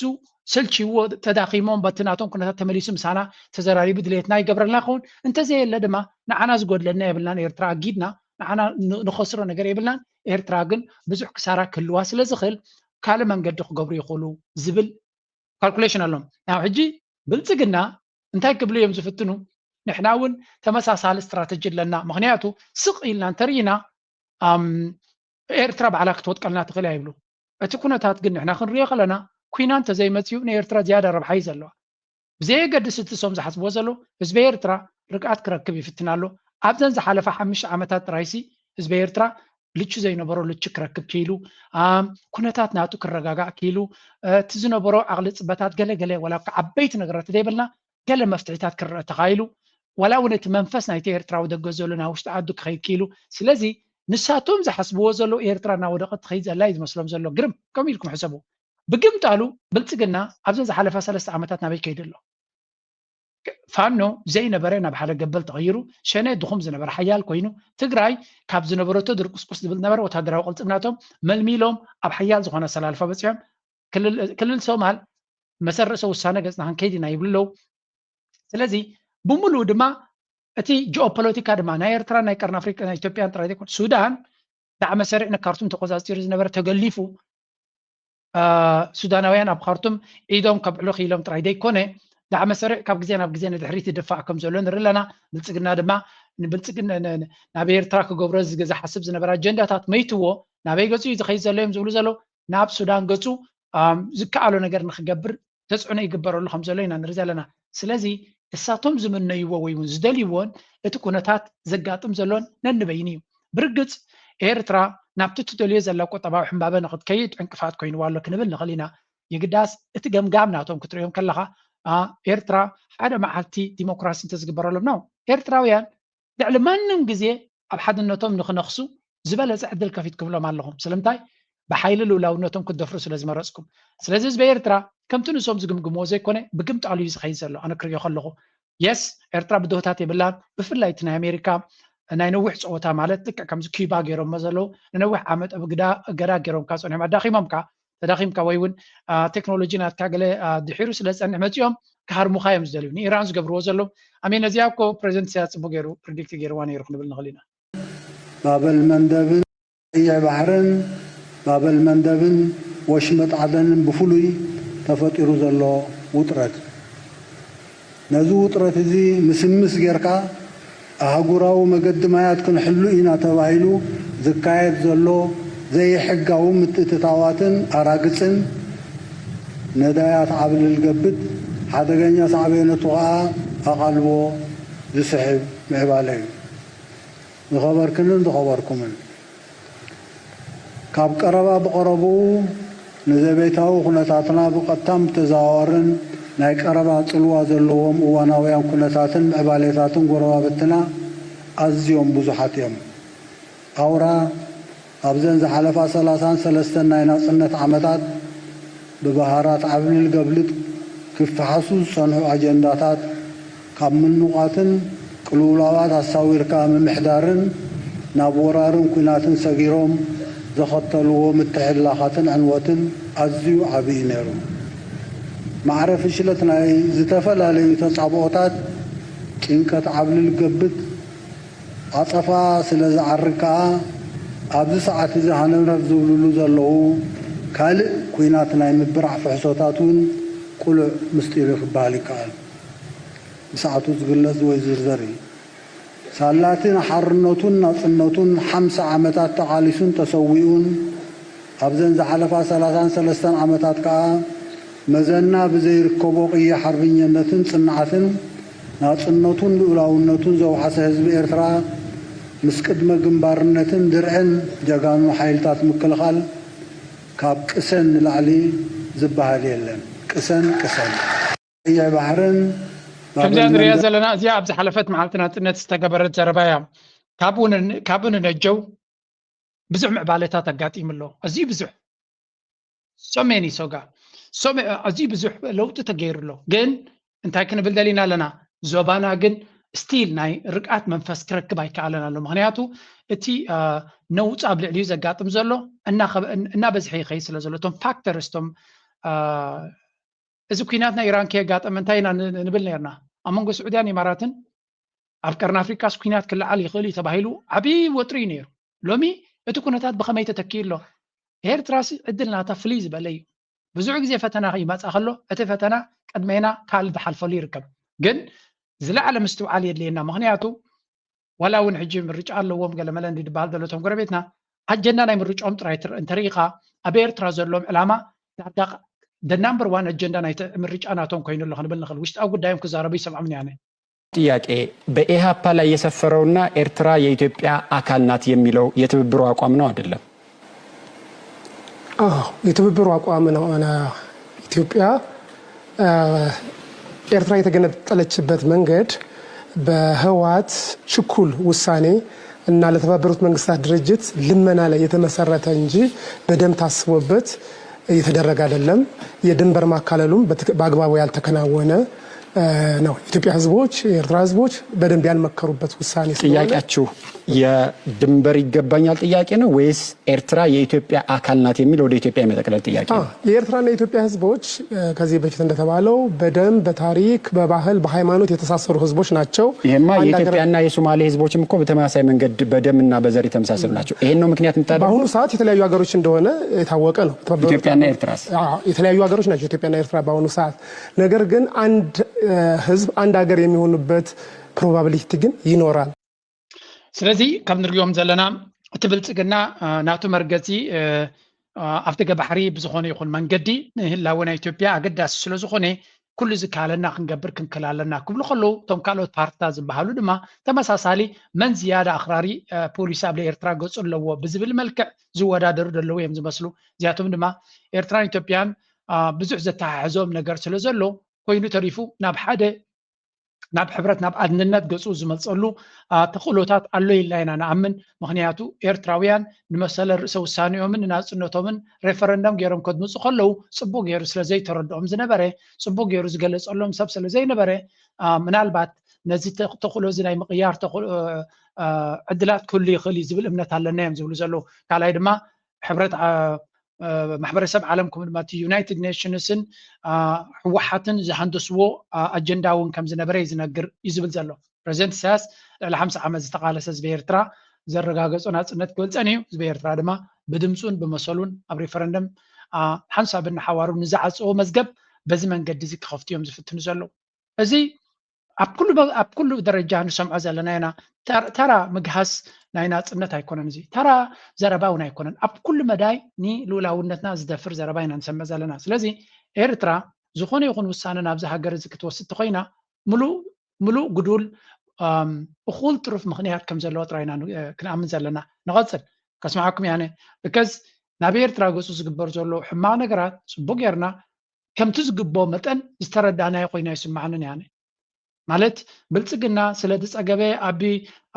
ሰልችዎ ተዳኺሞም በቲ ናቶም ኩነታት ተመሊሱ ምሳና ተዘራሪቡ ድሌትና ይገብረልና ይኸውን። እንተዘየለ ድማ ንዓና ዝጎድለና የብልናን። ኤርትራ ኣጊድና ንዓና ንኸስሮ ነገር የብልናን። ኤርትራ ግን ብዙሕ ክሳራ ክህልዋ ስለ ዝኽእል ካልእ መንገዲ ክገብሩ ይኽእሉ ዝብል ካልኩሌሽን ኣሎም። ናብ ሕጂ ብልፅግና እንታይ ክብሉ እዮም ዝፍትኑ? ንሕና እውን ተመሳሳሊ ስትራተጂ ኣለና። ምክንያቱ ስቕ ኢልና እንተርኢና ኤርትራ ባዕላ ክትወጥቀልና ትኽእል እያ ይብሉ። እቲ ኩነታት ግን ንሕና ክንሪኦ ከለና ኩናት እንተዘይመፅኡ ንኤርትራ ዝያዳ ረብሓ እዩ ዘለዋ። ብዘየገድስ እቲ እሶም ዝሓስብዎ ዘሎ ህዝቢ ኤርትራ ርግኣት ክረክብ ይፍትን ኣሎ። ኣብዘን ዝሓለፋ ሓሙሽተ ዓመታት ጥራይሲ ህዝቢ ኤርትራ ልቹ ዘይነበሮ ልቹ ክረክብ ክኢሉ፣ ኩነታት ናቱ ክረጋጋእ ክኢሉ፣ እቲ ዝነበሮ ዓቕሊ ፅበታት ገለ ገለ ዋላ እኳ ዓበይቲ ነገራት ዘይበልና ገለ መፍትሒታት ክረአ ተኻኢሉ፣ ዋላ እውን እቲ መንፈስ ናይቲ ኤርትራዊ ደገ ዘሎ ናብ ውሽጢ ዓዱ ክኸይድ ክኢሉ። ስለዚ ንሳቶም ዝሓስብዎ ዘለዉ ኤርትራ እናወደቐት ትኸይድ ዘላ እዩ ዝመስሎም ዘሎ። ግርም ከምኡ ኢልኩም ሕሰቡ። ብግምጣሉ ብልፅግና ኣብዘን ዝሓለፋ ሰለስተ ዓመታት ናበይ ከይዱ ኣሎ? ፋኖ ዘይነበረ ናብ ሓደ ገበል ተቐይሩ፣ ሸኔ ድኹም ዝነበረ ሓያል ኮይኑ፣ ትግራይ ካብ ዝነበረቶ ድርቁስቁስ ዝብል ዝነበረ ወታደራዊ ቅልፅምናቶም መልሚሎም ኣብ ሓያል ዝኾነ ኣሰላልፋ በፂሖም። ክልል ሶማል መሰረሰ ውሳነ ገፅና ክንከይድ ኢና ይብሉ ኣለዉ። ስለዚ ብምሉኡ ድማ እቲ ጂኦፖለቲካ ድማ ናይ ኤርትራ ናይ ቀርኒ ኣፍሪቃ ናይ ኢትዮጵያን ጥራይ ዘይኮነ ሱዳን ዳዕመ ሰሪዕ ንካርቱም ተቆፃፂሩ ዝነበረ ተገሊፉ ሱዳናውያን ኣብ ካርቱም ኢዶም ከብዕሉ ክኢሎም ጥራይ ዘይኮነ ዳዕመ ሰሪዕ ካብ ግዜ ናብ ግዜ ንድሕሪት ይድፋእ ከም ዘሎ ንርኢ ኣለና። ብልፅግና ድማ ንብልፅግና ናብ ኤርትራ ክገብሮ ዝሓስብ ዝነበረ ኣጀንዳታት መይትዎ ናበይ ገፁ እዩ ዝኸይድ ዘሎ እዮም ዝብሉ ዘለዉ ናብ ሱዳን ገፁ ዝከኣሎ ነገር ንክገብር ተፅዕኖ ይግበረሉ ከም ዘሎ ኢና ንርኢ ዘለና። ስለዚ እሳቶም ዝምነይዎ ወይ እውን ዝደልይዎን እቲ ኩነታት ዘጋጥም ዘሎን ነንበይኑ እዩ። ብርግፅ ኤርትራ ናብቲ ትደልዮ ዘላ ቁጠባዊ ሕምባበ ንክትከይድ ዕንቅፋት ኮይንዋ ኣሎ ክንብል ንኽእል ኢና። የግዳስ እቲ ገምጋም ናቶም ክትርእዮም ከለኻ ኤርትራ ሓደ መዓልቲ ዲሞክራሲ እንተዝግበረሎም ነው ኤርትራውያን ልዕሊ ማንም ግዜ ኣብ ሓድነቶም ንክነኽሱ ዝበለፀ ዕድል ከፊትኩምሎም ኣለኹም። ስለምንታይ? ብሓይሊ ልኡላውነቶም ክትደፍሩ ስለ ዝመረፅኩም። ስለዚ ህዝቢ ኤርትራ ከምቲ ንሶም ዝግምግምዎ ዘይኮነ ብግምጣሉ እዩ ዝኸይድ ዘሎ። ኣነ ክሪኦ ከለኹ የስ ኤርትራ ብድሆታት የብላን። ብፍላይ እቲ ናይ ኣሜሪካ ናይ ነዊሕ ፀወታ ማለት ልክዕ ከምዚ ኪባ ገይሮሞ ዘለዉ ንነዊሕ ዓመት ኣብ እገዳ ገይሮምካ ፀኒሖም ኣዳኺሞምካ ተዳኺምካ ወይ እውን ቴክኖሎጂ ናትካ ገለ ድሒሩ ስለ ዝፀንሕ መፂኦም ክሃርሙኻ እዮም ዝደልዩ። ንኢራን ዝገብርዎ ዘለዉ ኣሜን ነዚኣ እኮ ፕሬዚደንት ኢሳያስ ፅቡቅ ገይሩ ፕሪዲክት ገይርዋ ነይሩ ክንብል ንኽእል ኢና። ባበል መንደብን ቀይሕ ባሕርን ባበል መንደብን ወሽመጥ ዓደንን ብፍሉይ ተፈጢሩ ዘሎ ውጥረት ነዚ ውጥረት እዚ ምስምስ ጌርካ ኣህጉራዊ መገዲ ማያት ክንሕሉ ኢና ተባሂሉ ዝካየድ ዘሎ ዘይሕጋዊ ምትእትታዋትን ኣራግጽን ነዳያት ዓብልል ገብት ሓደገኛ ሳዕቤነቱ ከኣ ኣቓልቦ ዝስሕብ ምዕባለ እዩ። ዝኸበርክንን ዝኸበርኩምን፣ ካብ ቀረባ ብቐረብኡ ንዘቤታዊ ኩነታትና ብቐጥታን ብተዘዋዋርን ናይ ቀረባ ጽልዋ ዘለዎም እዋናውያን ኩነታትን ምዕባሌታትን ጎረባብትና ኣዝዮም ብዙሓት እዮም። ኣውራ ኣብዘን ዝሓለፋ ሰላሳን ሰለስተን ናይ ናጽነት ዓመታት ብባህራት ዓብልል ገብልጥ ክፈሓሱ ዝጸንሑ ኣጀንዳታት ካብ ምንቋትን ቅልውላዋት ኣሳዊርካ ምምሕዳርን ናብ ወራርን ኲናትን ሰጊሮም ዘኸተልዎ ምትሕልላኻትን ዕንወትን ኣዝዩ ዓቢ እዩ ነይሩ። ማዕረ ፍሽለት ናይ ዝተፈላለዩ ተጻብኦታት ጭንቀት ዓብልል ገብት ዓጸፋ ስለ ዝዓርግ ከኣ ኣብዚ ሰዓት እዚ ሃነብነብ ዝብልሉ ዘለዉ ካልእ ኲናት ናይ ምብራዕ ፍሕሶታት እውን ቅሉዕ ምስጢር እዩ ክበሃል ይከኣል። ብሰዓቱ ዝግለጽ ወይ ዝዝርዘር እዩ። ሳላቲ ንሓርነቱን ናጽነቱን ሓምሳ ዓመታት ተቓሊሱን ተሰዊኡን፣ ኣብዘን ዝሓለፋ ሰላሳን ሰለስተን ዓመታት ከኣ መዘና ብዘይርከቦ ቅያ ሓርብኛነትን ጽንዓትን ናጽነቱን ልኡላውነቱን ዘውሓሰ ህዝቢ ኤርትራ፣ ምስ ቅድመ ግንባርነትን ድርዕን ጀጋኑ ሓይልታት ምክልኻል፣ ካብ ቅሰን ንላዕሊ ዝበሃል የለን። ቅሰን፣ ቅሰን። ቀይሕ ባሕርን ከምዚኣ ንሪኣ ዘለና እዚኣ ኣብ ዝሓለፈት መዓልቲ ናጽነት ዝተገበረት ዘረባ እያ። ካብኡ ን-፣ ካብኡ ንነጀው ብዙሕ ምዕባለታት ኣጋጢሙ ኣሎ። ኣዝዩ ብዙሕ። So many ሶጋ። So ma-፣ ኣዝዩ ብዙሕ ለውጢ ተገይሩ ኣሎ። ግን እንታይ ክንብል ደሊና ኣለና? ዞባና ግን ስቲል ናይ ርግኣት መንፈስ ክረክብ ኣይከኣለን ኣሎ። ምኽንያቱ እቲ፣ አ፣ ነውጽ ኣብ ልዕሊኡ ዘጋጥም ዘሎ እናኸበ-፣ እናበዝሐ ይኸይድ ስለ ዘሎ፣ እቶም ፋክተርስ፣ እቶም፣ አ፣ እዚ ኲናት ናይ ኢራን ከየጋጠመ እንታይ ኢና ን-፣ ንብል ነርና? ኣብ መንጎ ስዑድያን ኢማራትን ኣብ ቀርኒ ኣፍሪቃስ ኲናት ክለዓል ይኽእል እዩ ተባሂሉ ዓብዪ ወጥሪ እዩ ነይሩ። ሎሚ እቲ ኩነታት ብኸመይ ተተኪኡ ኣሎ? ኤርትራሲ ዕድል ናታ ፍልይ ዝበለ እዩ። ብዙሕ ግዜ ፈተና ይመጽኣ ከሎ፣ እቲ ፈተና ቅድሜና ካልእ ዝሓልፈሉ ይርከብ። ግን ዝለዓለ ምስትውዓል የድልየና። ምኽንያቱ ዋላ እውን ሕጂ ምርጫ ኣለዎም ገለመለ እንዲ ዝበሃል ዘሎ እቶም ጎረቤትና፣ ኣጀንዳ ናይ ምርጫኦም ጥራይ ትር-፣ እንተርኢኻ፣ ኣብ ኤርትራ ዘለዎም ዕላማ ዳርጋ the number one ኣጀንዳ ናይ ተ-፣ ምርጫ ናቶም ኮይኑ ኣሎ ክንብል ንኽእል። ውሽጣዊ ጉዳዮም ክዛረቡ ይሰምዖም እየ ኣነ። ጥያቄ፣ በኢሃፓ ላይ የሰፈረውና ኤርትራ የኢትዮጵያ አካል ናት የሚለው የትብብሩ አቋም ነው አይደለም? አዎ፣ የትብብሩ አቋም ነው። እና ኢትዮጵያ፣ አ፣ ኤርትራ የተገነጠለችበት መንገድ በህወሓት ችኩል ውሳኔ እና ለተባበሩት መንግስታት ድርጅት ልመና ላይ የተመሰረተ እንጂ በደንብ ታስቦበት የተደረገ አይደለም። የድንበር ማካለሉም በትክ-፣ በአግባቡ ያልተከናወነ፣ አ፣ ነው። የኢትዮጵያ ህዝቦች፣ የኤርትራ ህዝቦች በደንብ ያልመከሩበት ውሳኔ ስለሆነ ጥያቄያችሁ የድንበር ይገባኛል ጥያቄ ነው ወይስ ኤርትራ የኢትዮጵያ አካል ናት የሚል ወደ ኢትዮጵያ የመጠቅለል ጥያቄ አ፣ ነው? የኤርትራና የኢትዮጵያ ህዝቦች፣ አ፣ ከዚህ በፊት እንደተባለው በደንብ በታሪክ፣ በባህል፣ በሃይማኖት የተሳሰሩ ህዝቦች ናቸው። ይሄማ አንድ ሀገር የኢትዮጵያና የሶማሌ ህዝቦችም እኮ በተመሳሳይ መንገድ በደምና በዘር የተመሳሰሉ ናቸው። ይሄን ነው ምክንያት የምታደርጉት? በአሁኑ ሰዓት የተለያዩ ሀገሮች እንደሆነ የታወቀ ነው። ኢትዮጵያና ኤርትራስ? አ፣ የተለያዩ ሀገሮች ናቸው ኢትዮጵያና ኤርትራ በአሁኑ ሰዓት። ነገር ግን አንድ፣ አ፣ ህዝብ አንድ ሀገር የሚሆኑበት ፕሮባቢሊቲ ግን ይኖራል። ስለዚ ከም ንሪኦም ዘለና እቲ ብልጽግና፣ አ፣ ናቱ መርገጺ፣ አ፣ አ፣ ኣፍ ደገ ባሕሪ ብዝኾነ ይኹን መንገዲ ንህላወ ናይ ኢትዮጵያ ኣገዳሲ ስለ ዝኾነ ኩሉ ዝከኣለና ክንገብር ክንክእል ኣለና ክብሉ ከለዉ፣ እቶም ካልኦት ፓርትታት ዝበሃሉ ድማ ተመሳሳሊ መን ዝያዳ ኣኽራሪ፣ አ፣ ፖሊሲ ኣብ ኤርትራ ገጹ ኣለዎ ብዝብል መልክዕ ዝወዳደሩ ዘለዉ እዮም ዝመስሉ። እዚኣቶም ድማ ኤርትራን ኢትዮጵያን፣ አ፣ ብዙሕ ዘተሓሕዞም ነገር ስለ ዘሎ ኮይኑ ተሪፉ ናብ ሓደ ናብ ሕብረት፣ ናብ ኣድንነት ገጹ ዝመጸሉ፣ አ፣ ተኽእሎታት ኣሎ ኢልና ኢና ንኣምን። ምኽንያቱ ኤርትራውያን ንመሰለ ርእሰ ውሳኔኦምን ንናጽነቶምን ሬፈረንደም ገይሮም ከድምጹ ከለዉ ጽቡቕ ገይሩ ስለ ዘይተረድኦም ዝነበረ፣ ጽቡቕ ገይሩ ዝገለጸሎም ሰብ ስለ ዘይነበረ፣ አ፣ ምናልባት ነዚ ተ-፣ ተኽእሎ እዚ ናይ ምቕያር ተኽእሎ፣ አ፣ ዕድላት ክህሉ ይኽእል እዩ ዝብል እምነት ኣለና እዮም ዝብሉ ዘለዉ። ካልኣይ ድማ ሕብረት፣ አ፣ አ፣ ማሕበረሰብ ዓለም ከምኡ ድማ እቲ ዩናይትድ ኔሽንስን፣ አ፣ ህወሓትን ዝሃንደስዎ፣ አ፣ ኣጀንዳ እውን ከም ዝነበረ እዩ ዝነግር፣ እዩ ዝብል ዘሎ። ፕረዚደንት ኢሳያስ ልዕሊ ሓምሳ ዓመት ዝተቓለሰ ህዝቢ ኤርትራ ዘረጋገጾ ናጽነት ክብል ጸኒሑ፣ ህዝቢ ኤርትራ ድማ ብድምጹን ብመሰሉን ኣብ ሬፈረንደም፣ አ፣ ሓንሳብን ንሓዋሩ ንዝዓጸዎ መዝገብ በዚ መንገዲ እዚ ክኸፍቱ እዮም ዝፍትኑ ዘለዉ። እዚ ኣብ ኩሉ መ-፣ ኣብ ኩሉ ደረጃ ንሰምዖ ዘለና ኢና። ተር-፣ ተራ ምግሃስ ናይ ናጽነት ኣይኮነን፣ እዚ ተራ ዘረባ እውን ኣይኮነን። ኣብ ኩሉ መዳይ ንልኡላውነትና ዝደፍር ዘረባ ኢና ንሰምዕ ዘለና። ስለዚ ኤርትራ ዝኾነ ይኹን ውሳነ ናብዚ ሃገር እዚ ክትወስድ ተኾይና፣ ምሉእ፣ ምሉእ ግዱል፣ ኣም፣ እኹል ጥሩፍ ምኽንያት ከም ዘለዎ ጥራይ ኢና ን-፣ ክንኣምን ዘለና። ንቐጽል፣ ከስምዓኩም እየ ኣነ። ብከዝ ናብ ኤርትራ ገጹ ዝግበር ዘሎ ሕማቕ ነገራት ጽቡቕ ጌርና ከምቲ ዝግብኦ መጠን ዝተረዳእናዮ ኮይኑ ኣይስምዓንን እየ ኣነ። ማለት ብልጽግና ስለ ዝጸገበ ኣብ፣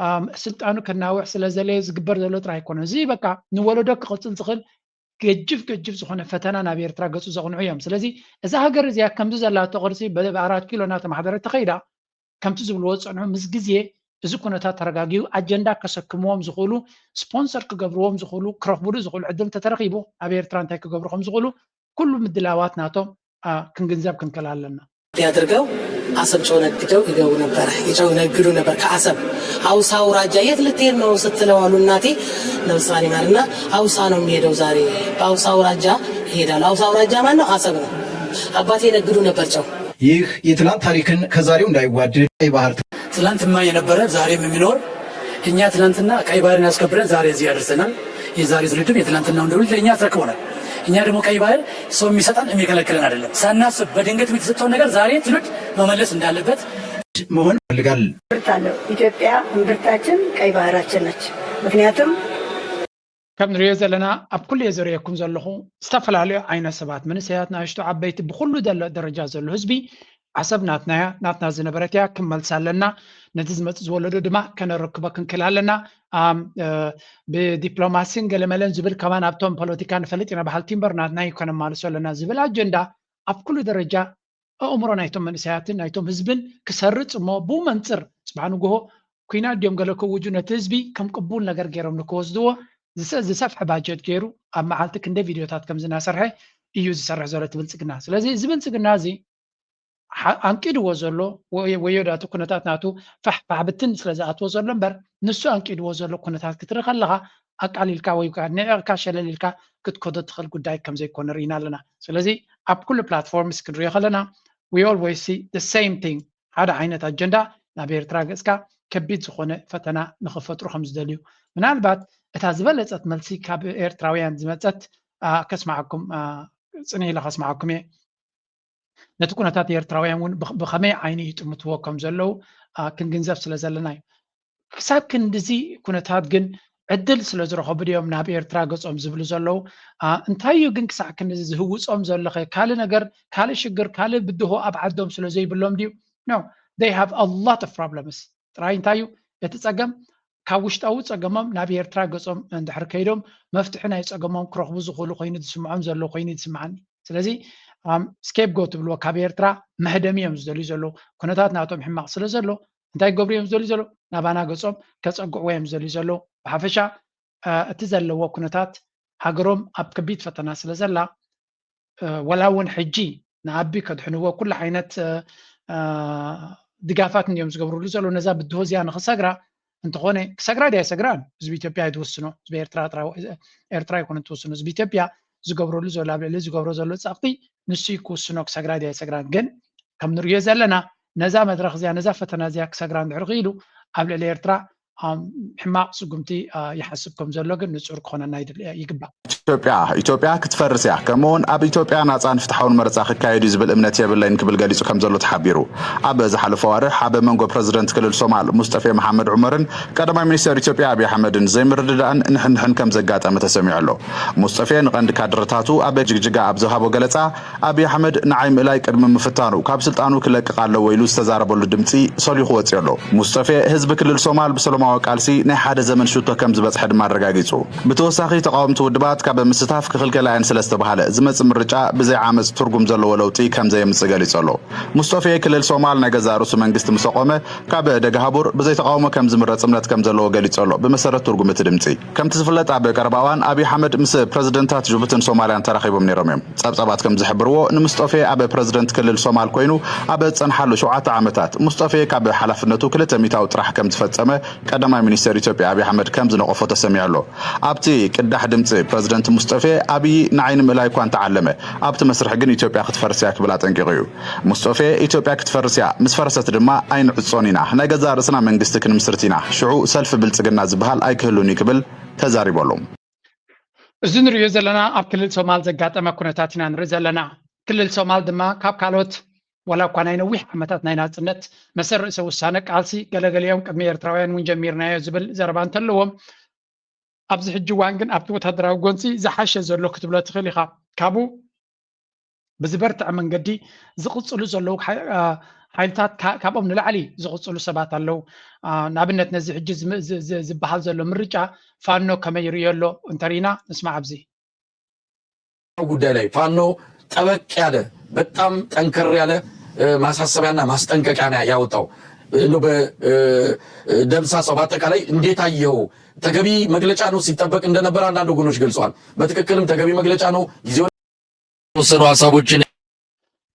ኣም፣ ስልጣኑ ከናውሕ ስለ ዘለ ዝግበር ዘሎ ጥራይ ኣይኮነን። እዚ በቃ ንወለዶ ክቕጽል ዝኽእል ገጅፍ ገጅፍ ዝኾነ ፈተና ናብ ኤርትራ ገጹ ዘቕንዑ እዮም። ስለዚ እዛ ሃገር እዚኣ ከምዚ ዘላቶ ቅርጺ ብ-፣ ብኣራት ኪሎ እናተማሕደረት ተኸይዳ ከምቲ ዝብልዎ ዝጸንሑ ምስ ግዜ እዚ ኩነታት ተረጋጊኡ ኣጀንዳ ከሰክምዎም ዝኽእሉ፣ ስፖንሰር ክገብርዎም ዝኽእሉ፣ ክረኽብሉ ዝኽእሉ ዕድል እንተተረኺቡ ኣብ ኤርትራ እንታይ ክገብሩ ከም ዝኽእሉ ኩሉ ምድላዋት ናቶም፣ አ፣ ክንግንዘብ ክንክእል ኣለና። ያድርገው አሰብ ጨው ነግደው ይገቡ ነበረ። የጨው ይነግዱ ነበር ከአሰብ። አውሳ አውራጃ የት ልትሄድ ነው ስትለው አሉ እናቴ ነፍሷን ይማርና አውሳ ነው የሚሄደው ዛሬ። በአውሳ አውራጃ ይሄዳል። አውሳ አውራጃ ማን ነው? አሰብ ነው። አባቴ ነግዱ ነበር ጨው። ይህ የትላንት ታሪክን ከዛሬው እንዳይዋደድ ቀይ ባህር ትላንትማ የነበረ ዛሬም የሚኖር፣ እኛ ትላንትና ቀይ ባህርን ያስከብረን ዛሬ እዚህ ያደርሰናል። የዛሬ ትውልድም የትላንትናውን ትውልድ ለእኛ ያስረክቦናል። እኛ ደግሞ ቀይ ባህር ሰው የሚሰጠን የሚከለክለን አይደለም። ሳናስብ በድንገት የተሰጠውን ነገር ዛሬ ትውልድ መመለስ እንዳለበት መሆን ይፈልጋል። እምብርት አለው። ኢትዮጵያ እምብርታችን ቀይ ባህራችን ነች። ምክንያቱም ከም ንሪኦ ዘለና ኣብ ኩሉ እየ ዘርእየኩም ዘለኹ። ዝተፈላለዩ ዓይነት ሰባት፣ መንእሰያት፣ ንኣሽቱ፣ ዓበይቲ፣ ብኩሉ ደለ- ደረጃ ዘሎ ህዝቢ፣ ዓሰብ ናትና እያ፣ ናትና ዝነበረት እያ፣ ክንመልሳ ኣለና። ነቲ ዝመፅእ ዝወለዶ ድማ ከነረክቦ ክንክእል ኣለና። ኣም፣ እ፣ ብዲፕሎማሲን ገለመለን ዝብል ከማን ኣብቶም ፖለቲካ ንፈልጥ ኢና በሃልቲ እምበር ናትና እዩ ከነማልሶ ኣለና ዝብል ኣጀንዳ ኣብ ኩሉ ደረጃ ኣእምሮ ናይቶም መንእሰያትን ናይቶም ህዝብን ክሰርጽ እሞ ብኡ መንጽር ጽባሕ ንግሆ ኲናት ድዮም ገለ ክእውጁ ነቲ ህዝቢ ከም ቅቡል ነገር ገይሮም ንክወስድዎ ዝሰ- ዝሰፍሐ ባጀት ገይሩ ኣብ መዓልቲ ክንደይ ቪድዮታት ከም ዝናሰርሐ እዩ ዝሰርሕ ዘሎ እቲ ብልጽግና። ስለዚ እዚ ብልጽግና እዚ ሓ- ኣንቂድዎ ዘሎ ወይ- ወዮዳቱ ኩነታት ናቱ ፋሕ ፋሕ ብትን ስለ ዝኣትዎ ዘሎ እምበር ንሱ ኣንቂድዎ ዘሎ ኩነታት ክትርኢ ከለኻ ኣቃሊልካ ወይ ከዓ ንዕቕካ ሸለል ኢልካ ክትከዶ ትኽእል ጉዳይ ከም ዘይኮነ ርኢና ኣለና። ስለዚ ኣብ ኩሉ platforms ክንሪኦ ከለና we always see the same thing፣ ሓደ ዓይነት ኣጀንዳ ናብ ኤርትራ ገጽካ ከቢድ ዝኾነ ፈተና ንኽፈጥሩ ከም ዝደልዩ፣ ምናልባት እታ ዝበለጸት መልሲ ካብ ኤርትራውያን ዝመጸት ኣ፣ ከስምዓኩም ኣ፣ ጽንሕ ኢለ ከስምዓኩም እየ። ነቲ ኩነታት ኤርትራውያን እውን ብኸ- ብኸመይ ዓይኒ ይጥምትዎ ከም ዘለዉ ኣ፣ ክንግንዘብ ስለ ዘለና እዩ። ክሳብ ክንድዚ ኩነታት ግን ዕድል ስለ ዝረኸቡ ድዮም ናብ ኤርትራ ገጾም ዝብሉ ዘለዉ? ኣ፣ እንታይ እዩ ግን ክሳዕ ክንድዚ ዝህውጾም ዘሎ ኸ? ካልእ ነገር፣ ካልእ ሽግር፣ ካልእ ብድሆ ኣብ ዓዶም ስለ ዘይብሎም ድዩ? No, they have a lot of problems። ጥራይ እንታይ እዩ እቲ ጸገም? ካብ ውሽጣዊ ጸገሞም ናብ ኤርትራ ገጾም እንድሕር ከይዶም መፍትሒ ናይ ጸገሞም ክረኽቡ ዝኽእሉ ኮይኑ ዝስምዖም ዘሎ ኮይኑ እዩ ዝስምዓኒ። ስለዚ ኣም፣ scapegoat ትብልዎ ካብ ኤርትራ መህደሚ እዮም ዝደልዩ ዘለዉ። ኩነታት ናቶም ሕማቕ ስለ ዘሎ እንታይ ክገብሩ እዮም ዝደልዩ ዘለዉ? ናባና ገጾም ከጸግዕዎ እዮም ዝደልዩ ዘለዉ። ብሓፈሻ እ፣ እቲ ዘለዎ ኩነታት ሃገሮም ኣብ ከቢድ ፈተና ስለ ዘላ እ፣ ወላ እውን ሕጂ ንኣቢ ከድሕንዎ ኩሉ ዓይነት እ፣ እ፣ ድጋፋት እንዲዮም ዝገብርሉ ዘለዉ ነዛ ብድሆ እዚኣ ንኽሰግራ እንተኾነ ክሰግራ ድያ ኣይሰግራን ህዝቢ ኢትዮጵያ እዩ ዝውስኖ። ህዝቢ ኤርትራ ጥራይ- ኤርትራ ኣይኮነን ትውስኖ። ህዝቢ ኢትዮጵያ ዝገብረሉ ዘሎ ኣብ ልዕሊ ዝገብሮ ዘሎ ጸቕጢ ንሱ እዩ ክውስኖ ክሰግራ ድያ ኣይሰግራን። ግን ከም ንርእዮ ዘለና ነዛ መድረኽ እዚኣ ነዛ ፈተና እዚኣ ክሰግራ እንድሕር ክኢሉ ኣብ ልዕሊ ኤርትራ ኣም፣ ሕማቕ ስጉምቲ ኣ፣ ይሓስብ ከም ዘሎ ግን ንጹር ክኾነና ይድል- ይግባእ። ኢትዮጵያ ኢትዮጵያ ክትፈርስ እያ፣ ከምኡውን ኣብ ኢትዮጵያ ናጻን ፍትሓውን መረጻ ክካየድ እዩ ዝብል እምነት የብለይን ክብል ገሊጹ ከም ዘሎ ተሓቢሩ። ኣብ ዝሓለፈ ኣዋርሕ ኣብ መንጎ ፕረዚደንት ክልል ሶማል ሙስጠፌ መሓመድ ዑመርን ቀዳማይ ሚኒስተር ኢትዮጵያ ኣብይ ኣሕመድን ዘይምርድዳእን ንሕንሕን ከም ዘጋጠመ ተሰሚዑ ኣሎ። ሙስጠፌ ንቐንዲ ካድረታቱ ኣብ ጅግጅጋ ኣብ ዝሃቦ ገለጻ ኣብይ ኣሕመድ ንዓይ ምእላይ ቅድሚ ምፍታኑ ካብ ስልጣኑ ክለቅቕ ኣለዎ ኢሉ ዝተዛረበሉ ድምጺ ሰሊኹ ወጺኡ ኣሎ። ሙስጠፌ ህዝቢ ክልል ሶማል ብሰላማዊ ቃልሲ ናይ ሓደ ዘመን ሽቶ ከም ዝበጽሐ ድማ ኣረጋጊጹ። ብተወሳኺ ተቓወምቲ ውድባት ካብ ምስታፍ ክኽልከላ እየን ስለ ዝተባህለ ዝመጽእ ምርጫ ብዘይ ዓመጽ ትርጉም ዘለዎ ለውጢ ከም ዘየምጽእ ገሊጹ ኣሎ። ሙስጠፌ ክልል ሶማል ናይ ገዛእ ርእሱ መንግስቲ ምስ ኣቖመ ካብ ደገሃቡር ብዘይ ተቓውሞ ከም ዝምረጽ እምነት ከም ዘለዎ ገሊጹ ኣሎ። ብመሰረት ትርጉም እቲ ድምጺ ከምቲ ዝፍለጥ ኣብ ቀረባ እዋን ኣብይ ኣሕመድ ምስ ፕረዚደንታት ጅቡትን ሶማልያን ተራኺቦም ነይሮም እዮም። ጸብጻባት ከም ዝሕብርዎ ንሙስጠፌ ኣብ ፕረዚደንት ክልል ሶማል ኮይኑ ኣብ ዝጸንሓሉ ሸውዓተ ዓመታት ሙስጠፌ ካብ ሓላፍነቱ ክልተ ሚእታዊ ጥራሕ ከም ዝፈጸመ ቀዳማይ ሚኒስተር ኢትዮጵያ ኣብይ ኣሕመድ ከም ዝነቐፎ ተሰሚዑ ኣሎ። ኣብቲ ቅዳሕ ድምጺ ፕረዚደንት ሙስጠፌ ኣብይ ንዓይ ንምእላይ እኳ እንተዓለመ ኣብቲ መስርሕ ግን ኢትዮጵያ ክትፈርስ እያ ክብል ኣጠንቂቑ እዩ። ሙስጠፌ ኢትዮጵያ ክትፈርስ እያ፣ ምስ ፈረሰት ድማ ኣይንዕጾን ኢና፣ ናይ ገዛእ ርእስና መንግስቲ ክንምስርት ኢና፣ ሽዑ ሰልፊ ብልጽግና ዝበሃል ኣይክህሉን እዩ ክብል ተዛሪቡ ኣሎ። እዚ ንሪኦ ዘለና ኣብ ክልል ሶማል ዘጋጠመ ኩነታት ኢና ንርኢ ዘለና። ክልል ሶማል ድማ ካብ ካልኦት ዋላ እኳ ናይ ነዊሕ ዓመታት ናይ ናጽነት መሰል ርእሰ ውሳነ ቃልሲ ገለገሊኦም ቅድሚ ኤርትራውያን እውን ጀሚርናዮ ዝብል ዘረባ እንተለዎም ኣብዚ ሕጂ እዋን ግን ኣብቲ ወታደራዊ ጎንፂ ዝሓሸ ዘሎ ክትብሎ ትኽእል ኢኻ። ካብኡ ብዝበርትዐ መንገዲ ዝቕፅሉ ዘለዉ ሓይልታት ካብኦም ንላዕሊ ዝቕፅሉ ሰባት ኣለዉ። ንኣብነት ነዚ ሕጂ ዝበሃል ዘሎ ምርጫ ፋኖ ከመይ ይርእዮ ኣሎ እንተሪና ንስማዕ ኣብዚ። ጉዳይ ላይ ፋኖ ጠበቅ ያለ በጣም ጠንከር ያለ ማሳሰቢያና ማስጠንቀቂያ ነው ያወጣው። በደምሳሳው በአጠቃላይ እንዴት አየኸው? ተገቢ መግለጫ ነው ሲጠበቅ እንደነበር አንዳንድ ወገኖች ገልጸዋል። በትክክልም ተገቢ መግለጫ ነው። ጊዜው የተወሰኑ ሀሳቦችን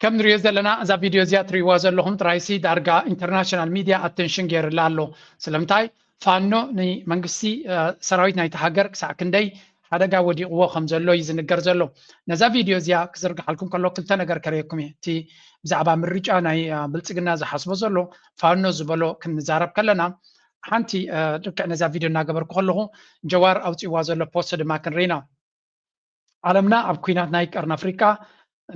ከም ንሪኦ ዘለና እዛ ቪድዮ እዚኣ ትሪእዋ ዘለኹም ጥራይሲ ዳርጋ ኢንተርናሽናል ሚድያ ኣቴንሽን ገይርላ ኣሎ። ስለምንታይ ፋኖ ንመንግስቲ ሰራዊት ናይቲ ሃገር ክሳዕ ክንደይ ሓደጋ ወዲቕዎ ከም ዘሎ እዩ ዝንገር ዘሎ። ነዛ ቪድዮ እዚኣ ክዝርግሓልኩም ከሎ ክልተ ነገር ከርእየኩም እየ። እቲ ብዛዕባ ምርጫ ናይ ብልፅግና ዝሓስቦ ዘሎ ፋኖ ዝበሎ ክንዛረብ ከለና፣ ሓንቲ ልክዕ ነዛ ቪድዮ እናገበርኩ ከለኹ ጀዋር ኣውፅዋ ዘሎ ፖስት ድማ ክንርኢና። ዓለምና ኣብ ኩናት ናይ ቀርኒ ኣፍሪቃ፣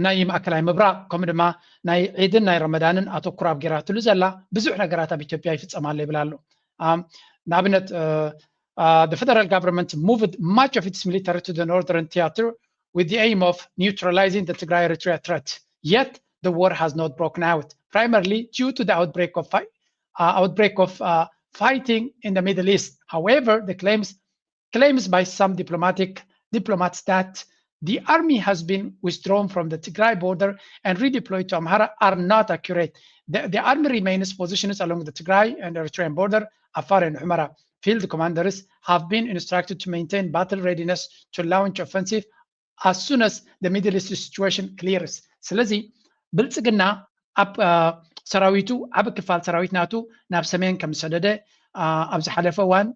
ናይ ማእከላይ ምብራቕ፣ ከምኡ ድማ ናይ ዒድን ናይ ረመዳንን ኣተኩራ ኣብ ገይራትሉ ዘላ ብዙሕ ነገራት ኣብ ኢትዮጵያ ይፍጸም ኣሎ ይብል ኣሎ። ንኣብነት the federal government moved much of its military to the northern theater with the aim of neutralizing the Tigray Eritrea threat. Yet the war has not broken out, primarily due to the outbreak of, uh, outbreak of uh, fighting in the Middle East. However, the claims claims by some diplomatic diplomats that the army has been withdrawn from the Tigray border and redeployed to Amhara are not accurate. The, the army remains positioned along the Tigray and Eritrean border, Afar and Humara. Field commanders have been instructed to maintain battle readiness to launch offensive as soon as the Middle East situation clears. ስለዚ ብልጽግና ኣብ ሰራዊቱ ዓቢ ክፋል ሰራዊት ናቱ ናብ ሰሜን ከም ዝሰደደ ኣብ ዝሓለፈ እዋን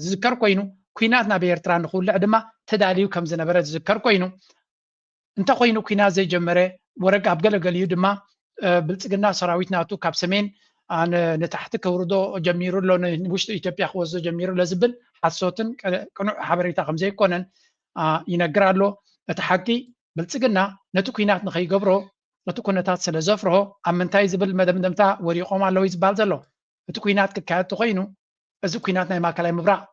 ዝዝከር ኮይኑ፣ ኩናት ናብ ኤርትራ ንክውልዕ ድማ ተዳልዩ ከም ዝነበረ ዝዝከር ኮይኑ፣ እንተኮይኑ ኩናት ዘይጀመረ ወረግ ኣብ ገለገሊኡ ድማ ብልጽግና ሰራዊት ናቱ ካብ ሰሜን ንታሕቲ ከውርዶ ጀሚሩ ኣሎ፣ ንውሽጢ ኢትዮጵያ ክወስዶ ጀሚሩ ኣሎ ዝብል ሓሶትን ቅኑዕ ሓበሬታ ከም ዘይኮነን ይነግር ኣሎ። እቲ ሓቂ ብልጽግና ነቲ ኩናት ንኸይገብሮ እቲ ኩነታት ስለ ዘፍርሆ ኣብ ምንታይ ዝብል መደምደምታ ወዲቖም ኣለዉ እዩ ዝበሃል ዘሎ። እቲ ኩናት ክካየድ ተኾይኑ እዚ ኩናት ናይ ማእከላይ ምብራቕ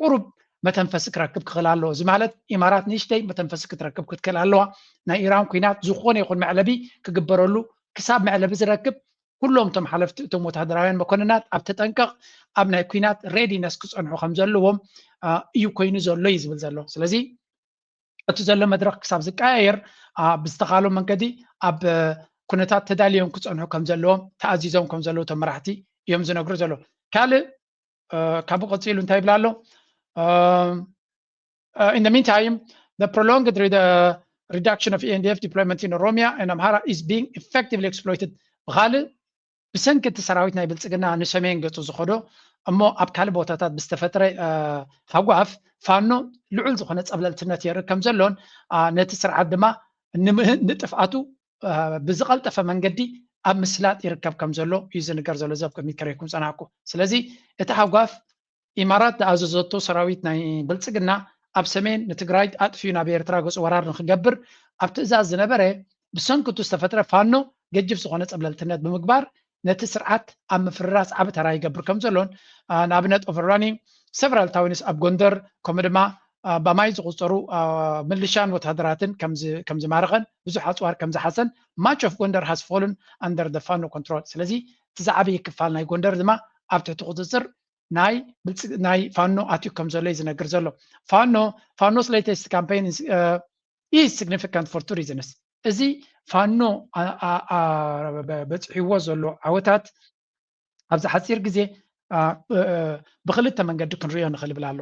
ቁሩብ መተንፈሲ ክረክብ ክኽእል ኣለዎ። እዚ ማለት ኢማራት ንእሽተይ መተንፈሲ ክትረክብ ክትክእል ኣለዋ። ናይ ኢራን ኩናት ዝኾነ ይኹን መዕለቢ ክግበረሉ ክሳብ መዕለቢ ዝረክብ ኩሎም እቶም ሓለፍቲ እቶም ወታደራውያን መኮንናት ኣብ ተጠንቀቕ ኣብ ናይ ኩናት ሬዲነስ ክጸንሑ ከም ዘለዎም እዩ ኮይኑ ዘሎ እዩ ዝብል ዘሎ። ስለዚ እቲ ዘሎ መድረኽ ክሳብ ዝቀያየር ብዝተኻሎ መንገዲ ኣብ ኩነታት ተዳልዮም ክጸንሑ ከም ዘለዎም ተኣዚዞም ከም ዘለዉ እቶም መራሕቲ እዮም ዝነግሩ ዘለዉ። ካልእ ካብኡ ቀጺሉ እንታይ ይብል ኣሎ? In the meantime, the prolonged reduction of E N D F deployment in Oromia and Amhara is being effectively exploited. ብኻልእ ብሰንኪ እቲ ሰራዊት ናይ ብልጽግና ንሰሜን ገጹ ዝኸዶ እሞ ኣብ ካልእ ቦታታት ብዝተፈጥረ ሃጓፍ ፋኖ ልዑል ዝኾነ ጸብለልትነት የርኢ ከም ዘሎን ነቲ ስርዓት ድማ ንጥፍኣቱ ብዝቐልጠፈ መንገዲ ኣብ ምስላጥ ይርከብ ከም ዘሎ እዩ ዝንገር ዘሎ። እዚ ኣብ ቅድሚት ከርእየኩም ጸናሕኩ። ስለዚ እቲ ሃጓፍ ኢማራት ዝኣዘዘቶ ሰራዊት ናይ ብልጽግና ኣብ ሰሜን ንትግራይ ኣጥፊኡ ናብ ኤርትራ ገጹ ወራር ንክገብር ኣብ ትእዛዝ ዝነበረ ብሰንክቱ ዝተፈጥረ ፋኖ ገጅፍ ዝኾነ ጸብለልትነት ብምግባር ነቲ ስርዓት ኣብ ምፍርራስ ዓቢ ተራ ይገብር ከም ዘሎን ንኣብነት overrunning several towns ኣብ ጎንደር ከምኡ ድማ ብማይ ዝቁጸሩ ምልሻን ወታደራትን ከም ዝማረኸን ብዙሕ ኣጽዋር ከም ዝሓዘን much of Gondar has fallen under the ፋኖ control። ስለዚ እቲ ዝዓበየ ክፋል ናይ ጎንደር ድማ ኣብ ትሕቲ ቁጽጽር ናይ ናይ ፋኖ ኣትዩ ከም ዘሎ እዩ ዝነግር ዘሎ። ፋኖ Fano's latest campaign is significant for two reasons። እዚ ፋኖ በጽሕዎ ዘሎ ዓወታት ኣብዚ ሓፂር ግዜ ብክልተ መንገዲ ክንሪኦ ንኽእል ይብል ኣሎ።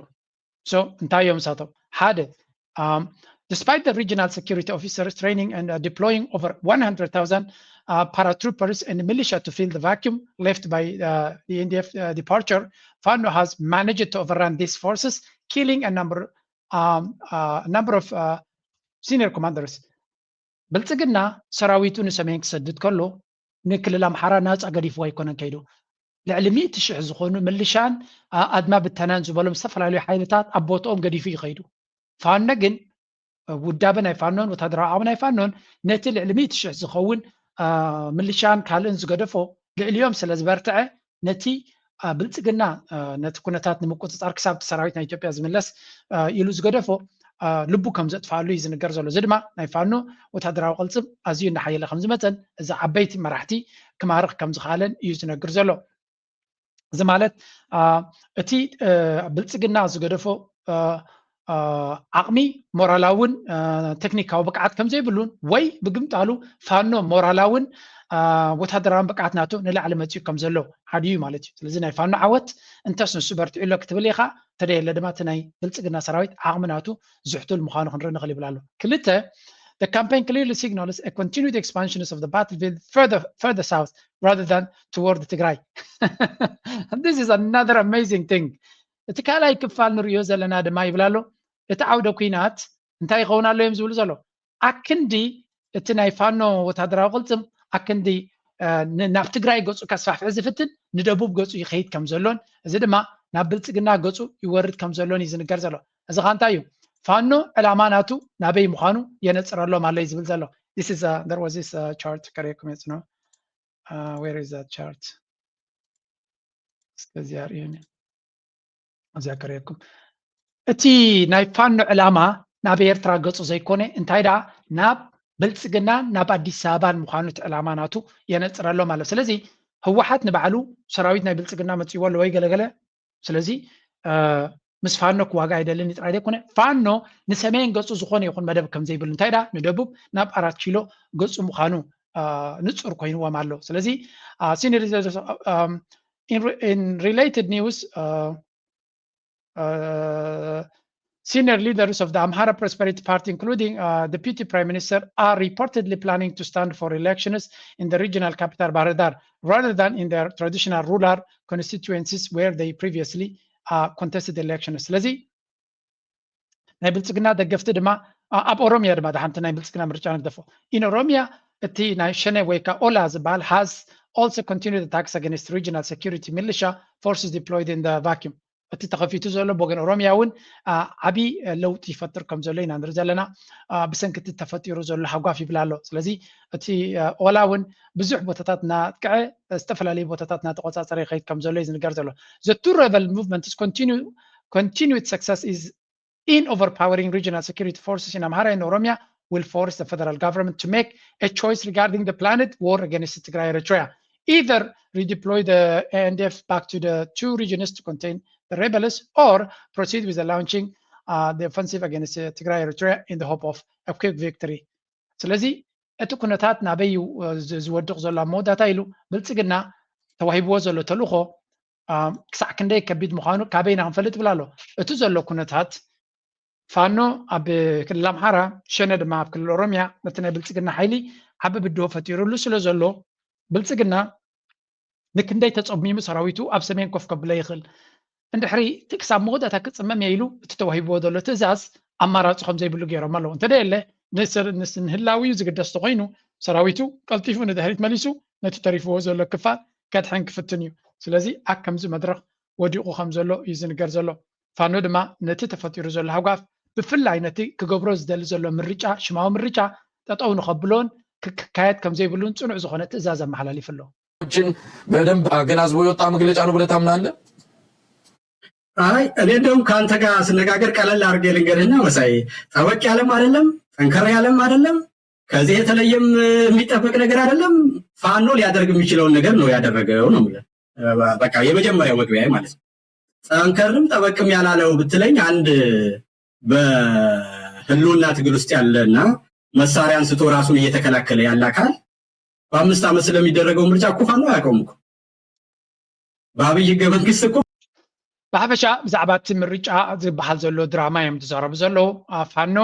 So እንታይ እዮም ንሳቶም? ሓደ Despite the regional security officers training and deploying over one hundred thousand paratroopers and militia to fill the vacuum left by the N D F departure, Fano has managed to overrun these forces, killing a number, a number of senior commanders. ብልጽግና ሰራዊቱ ንሰሜን ክሰድድ ከሎ ንክልል ኣምሓራ ናጻ ገዲፍዎ ኣይኮነን ከይዱ። ልዕሊ ሚእቲ ሽሕ ዝኾኑ ምልሻን ኣድማ ብተናን ዝበሎም ዝተፈላለዩ ሓይልታት ኣብ ቦትኦም ገዲፉ እዩ ከይዱ። ፋኖ ግን ውዳበ ናይ ፋኖን ወታደራዊ ዓቕሚ ናይ ፋኖን ነቲ ልዕሊ ሚእቲ ሽሕ ዝኸውን ምልሻን ካልእን ዝገደፎ ልዕሊኦም ስለ ዝበርትዐ ነቲ ብልጽግና ነቲ ኩነታት ንምቁጽጻር ክሳብ እቲ ሰራዊት ናይ ኢትዮጵያ ዝምለስ ኢሉ ዝገደፎ ልቡ ከም ዘጥፍኣሉ እዩ ዝንገር ዘሎ። እዚ ድማ ናይ ፋኖ ወታደራዊ ቅልጽም ኣዝዩ እናሓየለ ከም ዝመጸን እዚ ዓበይቲ መራሕቲ ክማርኽ ከም ዝኸኣለን እዩ ዝነግር ዘሎ። እዚ ማለት እቲ ብልጽግና ዝገደፎ ዓቕሚ ሞራላውን ቴክኒካዊ ብቅዓት ከም ዘይብሉን ወይ ብግምጣሉ ፋኖ ሞራላውን ወታደራውን ብቅዓት ናቱ ንላዕሊ መፅኡ ከም ዘሎ ሓዲኡ ማለት እዩ። ስለዚ ናይ ፋኖ ዓወት እንተስ ንሱ በርቲዑ ኣሎ ክትብል ኢኻ፣ እንተደየለ ድማ እቲ ናይ ብልፅግና ሰራዊት ዓቕሚ ናቱ ዝሕቱል ምዃኑ ክንርኢ ንኽእል ይብል ኣሎ። ክልተ The campaign clearly signals a continued expansion of the battlefield further, further south rather than toward Tigray. This is another amazing thing. እቲ ካልኣይ ክፋል ንርእዮ ዘለና ድማ ይብል ኣሎ እቲ ዓውደ ኩናት እንታይ ይኸውን ኣሎ እዮም ዝብሉ ዘሎ። ኣክንዲ እቲ ናይ ፋኖ ወታደራዊ ቅልጽም ኣክንዲ ናብ ትግራይ ገጹ ከስፋሕፍሕ ዝፍትን ንደቡብ ገጹ ይኸይድ ከም ዘሎን፣ እዚ ድማ ናብ ብልጽግና ገጹ ይወርድ ከም ዘሎን እዩ ዝንገር ዘሎ። እዚ ኸ እንታይ እዩ? ፋኖ ዕላማ ናቱ ናበይ ምዃኑ የነጽረሎም ኣሎ እዩ ዝብል ዘሎ። This is there was this chart ከርእየኩም እየ ጽንሑ። Where is that chart? እስከዚኣ ርእዩኒ። እዚኣ ከርእየኩም። እቲ ናይ ፋኖ ዕላማ ናብ ኤርትራ ገጹ ዘይኮነ፣ እንታይ ደኣ ናብ ብልጽግናን ናብ ኣዲስ ኣበባን ምዃኑ እቲ ዕላማ ናቱ የነጽረሎም ኣሎ። ስለዚ ህወሓት ንባዕሉ ሰራዊት ናይ ብልጽግና መጺዎ ኣሎ ወይ ገለገለ። ስለዚ ምስ ፋኖ ክዋጋ ኣይደልን ጥራይ ዘይኮነ፣ ፋኖ ንሰሜን ገጹ ዝኾነ ይኹን መደብ ከም ዘይብሉ፣ እንታይ ደኣ ንደቡብ ናብ ኣራት ኪሎ ገጹ ምዃኑ ንጹር ኮይንዎም ኣሎ። ስለዚ senior leaders in related news, senior leaders of the Amhara Prosperity Party, including Deputy Prime Minister, are reportedly planning to stand for elections in the regional capital Bahir Dar rather than in their traditional rural constituencies where they previously contested elections. ስለዚ ናይ ብልጽግና ደገፍቲ ድማ ኣብ ኦሮሚያ ድማ ደሓንቲ ናይ ብልጽግና ምርጫ ንግደፎ። In Oromia እቲ ናይ ሸኔ ወይ ከዓ ኦላ ዝበሃል has also continued attacks against regional security militia forces deployed in the vacuum። እቲ ተኸፊቱ ዘሎ ብወገን ኦሮሚያ እውን ዓብዪ ለውጢ ይፈጥር ከም ዘሎ ኢና ንርኢ ዘለና። ብሰንኪ እቲ ተፈጢሩ ዘሎ ሃጓፍ ይብል ኣሎ። ስለዚ እቲ ኦላ እውን ብዙሕ ቦታታት እናጥቅዐ፣ ዝተፈላለዩ ቦታታት እናተቆጻጸረ ይኸይድ ከም ዘሎ እዩ ዝንገር ዘሎ። The two rebel movements continue continued success is in overpowering regional security forces in Amhara and Oromia will force the federal government to make a choice regarding the planned war against Tigray Eritrea. Either redeploy the A N D F back to the two regions to contain the rebels or proceed with the launching uh, the offensive against uh, Tigray Eritrea in the hope of a quick victory. ስለዚ እቲ ኩነታት ናበይ ዝወድቕ ዘሎ ኣብ መወዳእታ ኢሉ ብልጽግና ተዋሂብዎ ዘሎ ተልእኾ ክሳዕ ክንደይ ከቢድ ምዃኑ ካበይና ክንፈልጥ ይብል ኣሎ። እቲ ዘሎ ኩነታት ፋኖ ኣብ ክልል ኣምሓራ፣ ሸነ ድማ ኣብ ክልል ኦሮሚያ ነቲ ናይ ብልጽግና ሓይሊ ዓቢ ብድሆ ፈጢሩሉ ስለ ዘሎ ብልጽግና ንክንደይ ተጸሚሙ ሰራዊቱ ኣብ ሰሜን ኮፍ ከብሎ ይኽእል? እንድሕሪ እቲ ክሳብ መወዳእታ ክጽመም እየ ኢሉ እቲ ተዋሂብዎ ዘሎ ትእዛዝ ኣማራጺ ከም ዘይብሉ ገይሮም ኣለዉ። እንተ ደየለ ንህላዊኡ ዝግደስ ተኾይኑ ሰራዊቱ ቀልጢፉ ንድሕሪት መሊሱ ነቲ ተሪፍዎ ዘሎ ክፋል ከድሕን ክፍትን እዩ። ስለዚ ኣብ ከምዚ መድረኽ ወዲቑ ከም ዘሎ እዩ ዝንገር ዘሎ። ፋኖ ድማ ነቲ ተፈጢሩ ዘሎ ሃጓፍ ብፍላይ ነቲ ክገብሮ ዝደሊ ዘሎ ምርጫ ሽማዊ ምርጫ ጠጠው ንኸብሎን ክካየድ ከም ዘይብሉን ጽኑዕ ዝኾነ ትእዛዝ ኣመሓላሊፉ ኣሎ። በደንብ አገናዝቦ የወጣ መግለጫ ነው ብለህ ታምናለህ? አይ እኔ እንደውም ከአንተ ጋር ስነጋገር ቀለል አድርጌ ልንገርህና መሳይ፣ ጠበቅ ያለም አይደለም፣ ጠንከር ያለም አይደለም፣ ከዚህ የተለየም የሚጠበቅ ነገር አይደለም። ፋኖ ሊያደርግ የሚችለውን ነገር ነው ያደረገው ነው የምልህ። በቃ የመጀመሪያው መግቢያ ማለት ነው። ጠንከርም ጠበቅም ያላለው ብትለኝ አንድ በህልውና ትግል ውስጥ ያለና መሳሪያ አንስቶ ራሱን እየተከላከለ ያለ አካል በአምስት ዓመት ስለሚደረገው ምርጫ እኮ ፋኖ አያውቀውም እኮ። በአብይ ህገ መንግስት እኮ ብሓፈሻ ብዛዕባ እቲ ምርጫ ዝበሃል ዘሎ ድራማ እዮም ዝዛረቡ ዘለዉ። ፋኖ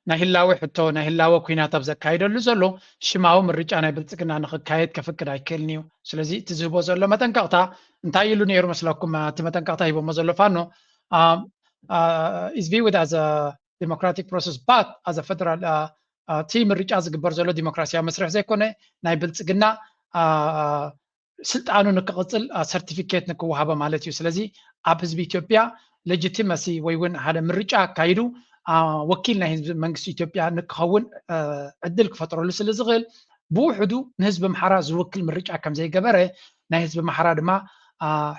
ናይ ህላወ ሕቶ ናይ ህላወ ኩናት ኣብ ዘካይደሉ ዘሎ ሽማዊ ምርጫ ናይ ብልጽግና ንኽካየድ ከፍቅድ ኣይክእልን እዩ። ስለዚ እቲ ዝህቦ ዘሎ መጠንቀቕታ እንታይ ኢሉ ነይሩ መስለኩም? እቲ መጠንቀቕታ ሂቦሞ ዘሎ ፋኖ is viewed as a democratic process but as a federal እቲ ምርጫ ዝግበር ዘሎ ዲሞክራሲያዊ መስርሕ ዘይኮነ ናይ ብልጽግና ስልጣኑ ንክቕፅል ሰርቲፊኬት ንክወሃቦ ማለት እዩ። ስለዚ ኣብ ህዝቢ ኢትዮጵያ ሌጂቲመሲ ወይ እውን ሓደ ምርጫ ኣካይዱ ወኪል ናይ ህዝቢ መንግስቲ ኢትዮጵያ ንክኸውን ዕድል ክፈጥረሉ ስለ ዝኽእል ብውሕዱ ንህዝቢ ኣምሓራ ዝውክል ምርጫ ከም ዘይገበረ ናይ ህዝቢ ኣምሓራ ድማ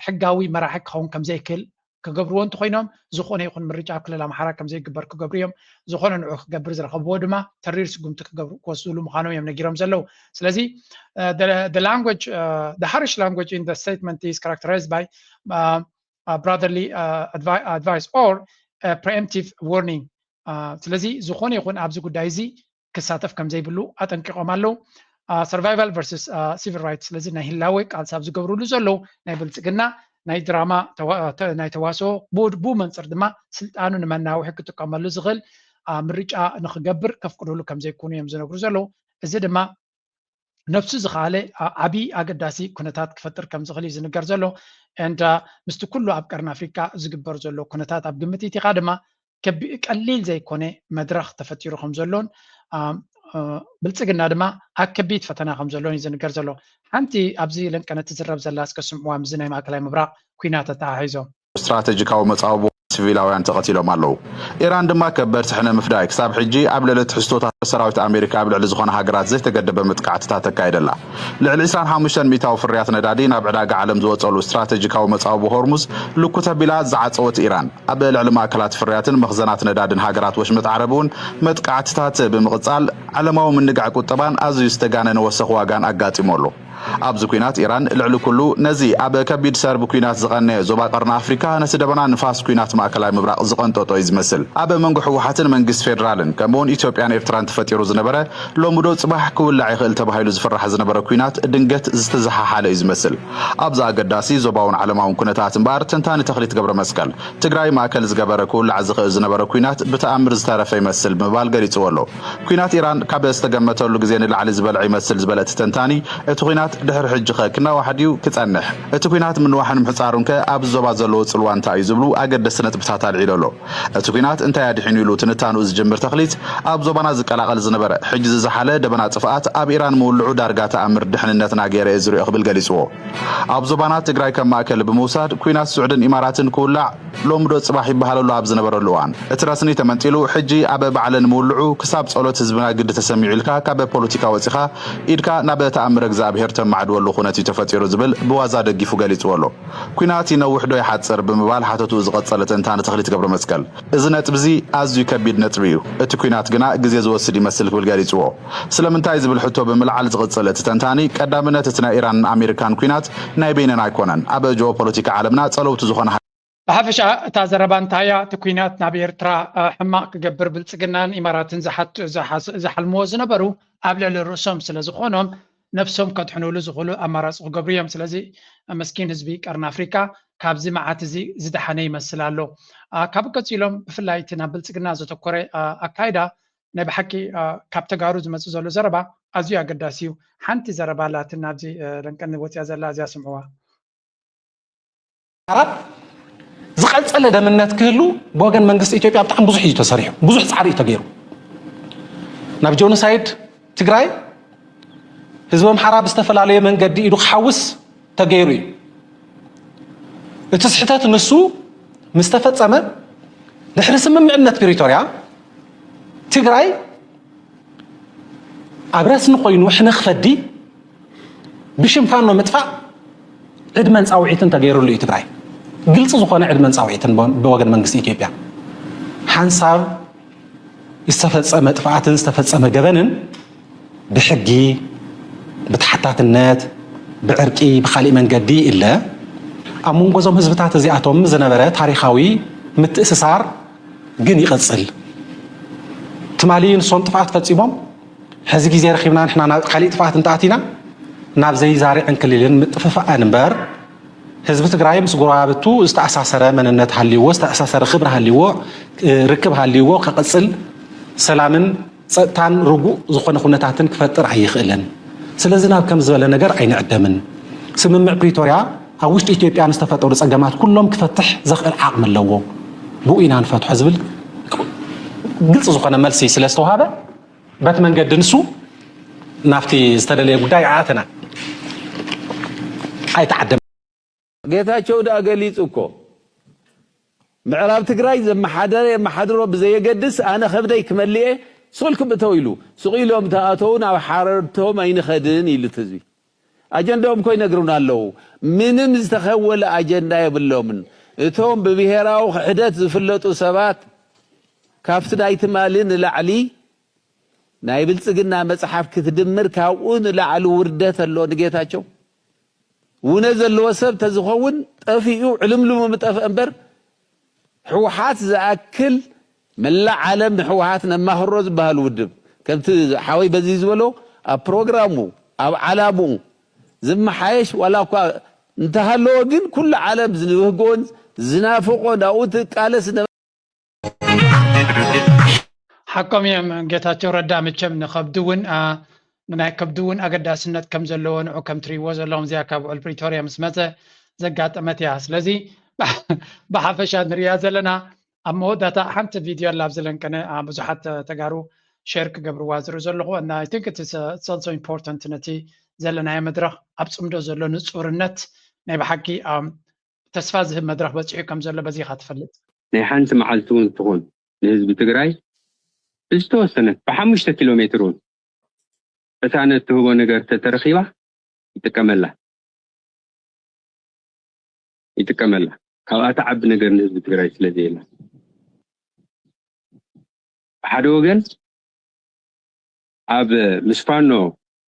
ሕጋዊ መራሒ ክኸውን ከም ዘይክእል ክገብርዎ እንተኾይኖም ዝኾነ ይኹን ምርጫ ኣብ ክልል ኣምሓራ ከም ዘይግበር ክገብሩ እዮም። ዝኾነ ንዑ ክገብር ዝረኸብዎ ድማ ተሪር ስጉምቲ ክገብሩ ክወስድሉ ምዃኖም እዮም ነጊሮም ዘለዉ። ስለዚ the language the harsh language in the statement is characterized by brotherly advice or preemptive warning። ስለዚ ዝኾነ ይኹን ኣብዚ ጉዳይ እዚ ክሳተፍ ከም ዘይብሉ ኣጠንቂቖም ኣለዉ። Survival versus civil rights። ስለዚ ናይ ህላወ ቃልሲ ኣብ ዝገብርሉ ዘለዉ ናይ ብልጽግና ናይ ድራማ ናይ ተዋስኦ ብኡ መንፅር ድማ ስልጣኑ ንመናውሒ ክጥቀመሉ ዝኽእል ምርጫ ንክገብር ከፍቅድሉ ከም ዘይኮኑ እዮም ዝነግሩ ዘለዉ። እዚ ድማ ነብሱ ዝኸኣለ ዓብዪ ኣገዳሲ ኩነታት ክፈጥር ከም ዝኽእል እዩ ዝንገር ዘሎ። And ምስቲ ኩሉ ኣብ ቀርኒ ኣፍሪቃ ዝግበር ዘሎ ኩነታት ኣብ ግምት ኢቲኻ ድማ ቀሊል ዘይኮነ መድረኽ ተፈጢሩ ከም ዘሎን ብልፅግና ድማ ኣብ ከቢድ ፈተና ከም ዘሎን እዩ ዝንገር ዘሎ። ሓንቲ ኣብዚ ለንቀነ ትዝረብ ዘላ እስከ ስምዕዋ፣ ምስዚ ናይ ማእከላይ ምብራቕ ኲናት ተተሓሒዞም። ስትራተጂካዊ መጻብቦ ሲቪላውያን ተቐቲሎም ኣለዉ። ኢራን ድማ ከበድቲ ሕነ ምፍዳይ ክሳብ ሕጂ ኣብ ልዕሊ ትሕዝቶታት ሰራዊት ኣሜሪካ ኣብ ልዕሊ ዝኾና ሃገራት ዘይተገደበ መጥቃዕትታት ተካይድ ኣላ። ልዕሊ ዕስራን ሓሙሽተን ሚእታዊ ፍርያት ነዳዲ ናብ ዕዳጋ ዓለም ዝወጸሉ ስትራተጂካዊ መጻብቦ ሆርሙዝ ልኩት ኣቢላ ዝዓጸወት ኢራን፣ ኣብ ልዕሊ ማእከላት ፍርያትን መኽዘናት ነዳድን ሃገራት ወሽመጥ ዓረብ እውን መጥቃዕትታት ብምቕጻል፣ ዓለማዊ ምንጋዕ ቁጠባን ኣዝዩ ዝተጋነነ ወሰኽ ዋጋን ኣጋጢሙ ኣሎ። ኣብዚ ኲናት ኢራን ልዕሊ ኩሉ ነዚ ኣብ ከቢድ ሰርቢ ኲናት ዝቐነየ ዞባ ቀርኒ ኣፍሪካ ነቲ ደበና ንፋስ ኲናት ማእከላይ ምብራቕ ዝቐንጠጦ እዩ ዝመስል። ኣብ መንጎ ህወሓትን መንግስቲ ፌደራልን ከምኡውን ኢትዮጵያን ኤርትራን ተፈጢሩ ዝነበረ ሎሚ ዶ ጽባሕ ክውላዕ ይኽእል ተባሂሉ ዝፍራሕ ዝነበረ ኲናት ድንገት ዝተዘሓሓለ እዩ ዝመስል። ኣብዚ ኣገዳሲ ዞባውን ዓለማውን ኩነታት እምበኣር ተንታኒ ተኽሊት ገብረ መስቀል ትግራይ ማእከል ዝገበረ ክውላዕ ዝኽእል ዝነበረ ኲናት ብተኣምር ዝተረፈ ይመስል ብምባል ገሊፅዎ ኣሎ። ኲናት ኢራን ካብ ዝተገመተሉ ግዜ ንላዕሊ ዝበልዐ ይመስል ዝበለ እቲ ተንታኒ፣ እቲ ኲናት ድሕሪ ሕጂኸ ክናዋሕ ድዩ ክጸንሕ? እቲ ኲናት ምንዋሕን ምሕጻሩንከ ኣብዚ ዞባ ዘለዎ ጽልዋ እንታይ እዩ ዝብሉ ኣገደስቲ ነጥብታት ኣልዒሉ ኣሎ። እቲ ኲናት እንታይ ኣድሒኑ ኢሉ ትንታንኡ ዝጅምር ተኽሊት፣ ኣብ ዞባና ዝቀላቐል ዝነበረ ሕጂ ዝዘሓለ ደበና ጥፍኣት ኣብ ኢራን ምውልዑ ዳርጋ ተኣምር ድሕንነትና ገይረ እየ ዝሪኦ ክብል ገሊጽዎ። ኣብ ዞባና ትግራይ ከም ማእከል ብምውሳድ ኲናት ስዑድን ኢማራትን ክውላዕ ሎሚ ዶ ጽባሕ ይበሃል ኣሎ ኣብ ዝነበረሉ እዋን፣ እቲ ረስኒ ተመንጢሉ ሕጂ ኣብ ባዕለን ምውልዑ ክሳብ ጸሎት ህዝብና ግዲ ተሰሚዑ ኢልካ ካብ ፖለቲካ ወጺኻ ኢድካ ናብ ተኣምረ እግዚኣብሔር ተማዕድወሉ ኩነት እዩ ተፈጢሩ ዝብል ብዋዛ ደጊፉ ገሊጽዎ ኣሎ። ኲናት ይነውሕ ዶ ይሓጽር ብምባል ሓተትኡ ዝቐጸለ ተንታኒ ተኽሊት ገብረመስቀል፣ እዚ ነጥቢ እዚ ኣዝዩ ከቢድ ነጥቢ እዩ፣ እቲ ኲናት ግና ግዜ ዝወስድ ይመስል ክብል ገሊጽዎ። ስለምንታይ ዝብል ሕቶ ብምልዓል ዝቕጽል እቲ ተንታኒ፣ ቀዳምነት እቲ ናይ ኢራንን ኣሜሪካን ኲናት ናይ በይነን ኣይኮነን፣ ኣብ ጂኦፖለቲካ ዓለምና ጸለውቲ ዝኾና ብሓፈሻ እታ ዘረባ እንታይ እያ? እቲ ኲናት ናብ ኤርትራ ሕማቕ ክገብር ብልጽግናን ኢማራትን ዝሓልምዎ ዝነበሩ ኣብ ልዕሊ ርእሶም ስለ ዝኾኖም ነብሶም ከድሕኑሉ ዝኽእሉ ኣማራፂ ክገብሩ እዮም። ስለዚ መስኪን ህዝቢ ቀርኒ ኣፍሪካ ካብዚ መዓት እዚ ዝደሓነ ይመስል ኣሎ። ካብ ቀፂሎም ብፍላይ እቲ ናብ ብልፅግና ዘተኮረ ኣካይዳ ናይ ብሓቂ ካብ ተጋሩ ዝመፅእ ዘሎ ዘረባ ኣዝዩ ኣገዳሲ እዩ። ሓንቲ ዘረባ ኣላትን ናብዚ ለንቀኒ ወፅያ ዘላ እዚኣ ስምዕዋ። ኣራት ዝቐጸለ ደምነት ክህሉ ብወገን መንግስቲ ኢትዮጵያ ብጣዕሚ ብዙሕ እዩ ተሰሪሑ፣ ብዙሕ ጻዕሪ እዩ ተገይሩ። ናብ ጆኖሳይድ ትግራይ ህዝቢ ኣምሓራ ብዝተፈላለየ መንገዲ ኢዱ ክሓውስ ተገይሩ እዩ። እቲ ስሕተት ንሱ ምስ ተፈጸመ ድሕሪ ስምምዕነት ፕሪቶርያ ትግራይ ኣብ ረስኒ ኮይኑ ሕነ ክፈዲ ብሽም ፋኖ ምጥፋእ ዕድመን ፃውዒትን ተገይሩሉ እዩ ትግራይ። ግልፂ ዝኾነ ዕድመን ፃውዒትን ብወገን መንግስቲ ኢትዮጵያ ሓንሳብ ዝተፈፀመ ጥፍኣትን ዝተፈፀመ ገበንን ብሕጊ ብተሓታትነት ብዕርቂ ብካሊእ መንገዲ ይእለ። ኣብ መንጎ እዞም ህዝብታት እዚኣቶም ዝነበረ ታሪካዊ ምትእስሳር ግን ይቐፅል። ትማሊ ንሶም ጥፍኣት ፈፂሞም ሕዚ ግዜ ረኺብና ንሕና ናብ ካሊእ ጥፍኣት እንተኣቲና ናብ ዘይዛሪ ዕንክሊልን ምጥፍፋእን እምበር ህዝቢ ትግራይ ምስ ጎረባብቱ ዝተኣሳሰረ መንነት ሃልይዎ ዝተኣሳሰረ ክብሪ ሃልይዎ ርክብ ሃልይዎ ከቐፅል ሰላምን ፀጥታን ርጉእ ዝኾነ ኩነታትን ክፈጥር ኣይኽእልን። ስለዚ ናብ ከም ዝበለ ነገር ኣይንዕደምን። ስምምዕ ፕሪቶርያ ኣብ ውሽጢ ኢትዮጵያ ንዝተፈጠሩ ፀገማት ኩሎም ክፈትሕ ዘኽእል ዓቕሚ ኣለዎ። ብኡ ኢና ንፈትሖ ዝብል ግልፂ ዝኾነ መልሲ ስለ ዝተዋሃበ በቲ መንገዲ ንሱ ናብቲ ዝተደለየ ጉዳይ ኣተና ኣይተዓደም። ጌታቸው ደኣ ገሊጹ እኮ ምዕራብ ትግራይ ዘመሓደረ የመሓድሮ ብዘየገድስ ኣነ ከብደይ ክመልኤ ሱቕ ኢልኩም እተው ኢሉ። ሱቕ ኢሎም ተኣተው ናብ ሓረርቶም ኣይንኸድን ኢሉ እቲ ህዝቢ። ኣጀንዳኦም እኮ ይነግሩና ኣለዉ። ምንም ዝተኸወለ ኣጀንዳ የብሎምን። እቶም ብብሄራዊ ክሕደት ዝፍለጡ ሰባት ካብቲ ናይ ትማሊ ንላዕሊ ናይ ብልፅግና መፅሓፍ ክትድምር ካብኡ ንላዕሊ ውርደት ኣሎ ንጌታቸው። ውነ ዘለዎ ሰብ ተዝኸውን ጠፊኡ ዕልምልሙ ምጠፍአ እምበር ህወሓት ዝኣክል መላእ ዓለም ንህወሓት ነማኽሮ ዝበሃል ውድብ ከምቲ ሓወይ በዚ ዝበሎ ኣብ ፕሮግራሙ ኣብ ዓላምኡ ዝመሓየሽ ዋላ እኳ እንተሃለወ ግን ኩሉ ዓለም ዝብህጎን ዝናፍቆን ኣብኡ ትቃለስ ሓቆም እዮም ጌታቸው ረዳ መቸም ንከብዲ እውን ናይ ከብዲ እውን ኣገዳስነት ከም ዘለዎ ንዑ ከም ትሪእዎ ዘለኹም እዚኣ ካብ ውዕል ፕሪቶርያ ምስ መፀ ዘጋጠመት እያ። ስለዚ ብሓፈሻ ንሪኣ ዘለና ኣብ መወዳእታ ሓንቲ ቪድዮ ኣላ ኣብዚ ለንቀነ፣ አ፣ ብዙሓት፣ አ፣ ተጋሩ ሼር ክገብርዋ ዝርኢ ዘለኹ። And I think it is, uh, it's also important ነቲ ዘለናዮ መድረኽ ኣብ ጽምዶ ዘሎ ንጹርነት ናይ ብሓቂ፣ ኣም፣ ተስፋ ዝህብ መድረኽ በጺሑ ከም ዘሎ በዚኻ ትፈልጥ። ናይ ሓንቲ መዓልቲ እውን ትኹን ንህዝቢ ትግራይ ብዝተወሰነ ብ5 ኪሎ ሜትር እውን እታ ነትህቦ ነገር ተተረኺባ ይጥቀመላ፣ ይጥቀመላ። ካብኣ ትዓቢ ነገር ንህዝቢ ትግራይ ስለ ዘየላ፣ ብሓደ ወገን ኣብ ምስ ፋኖ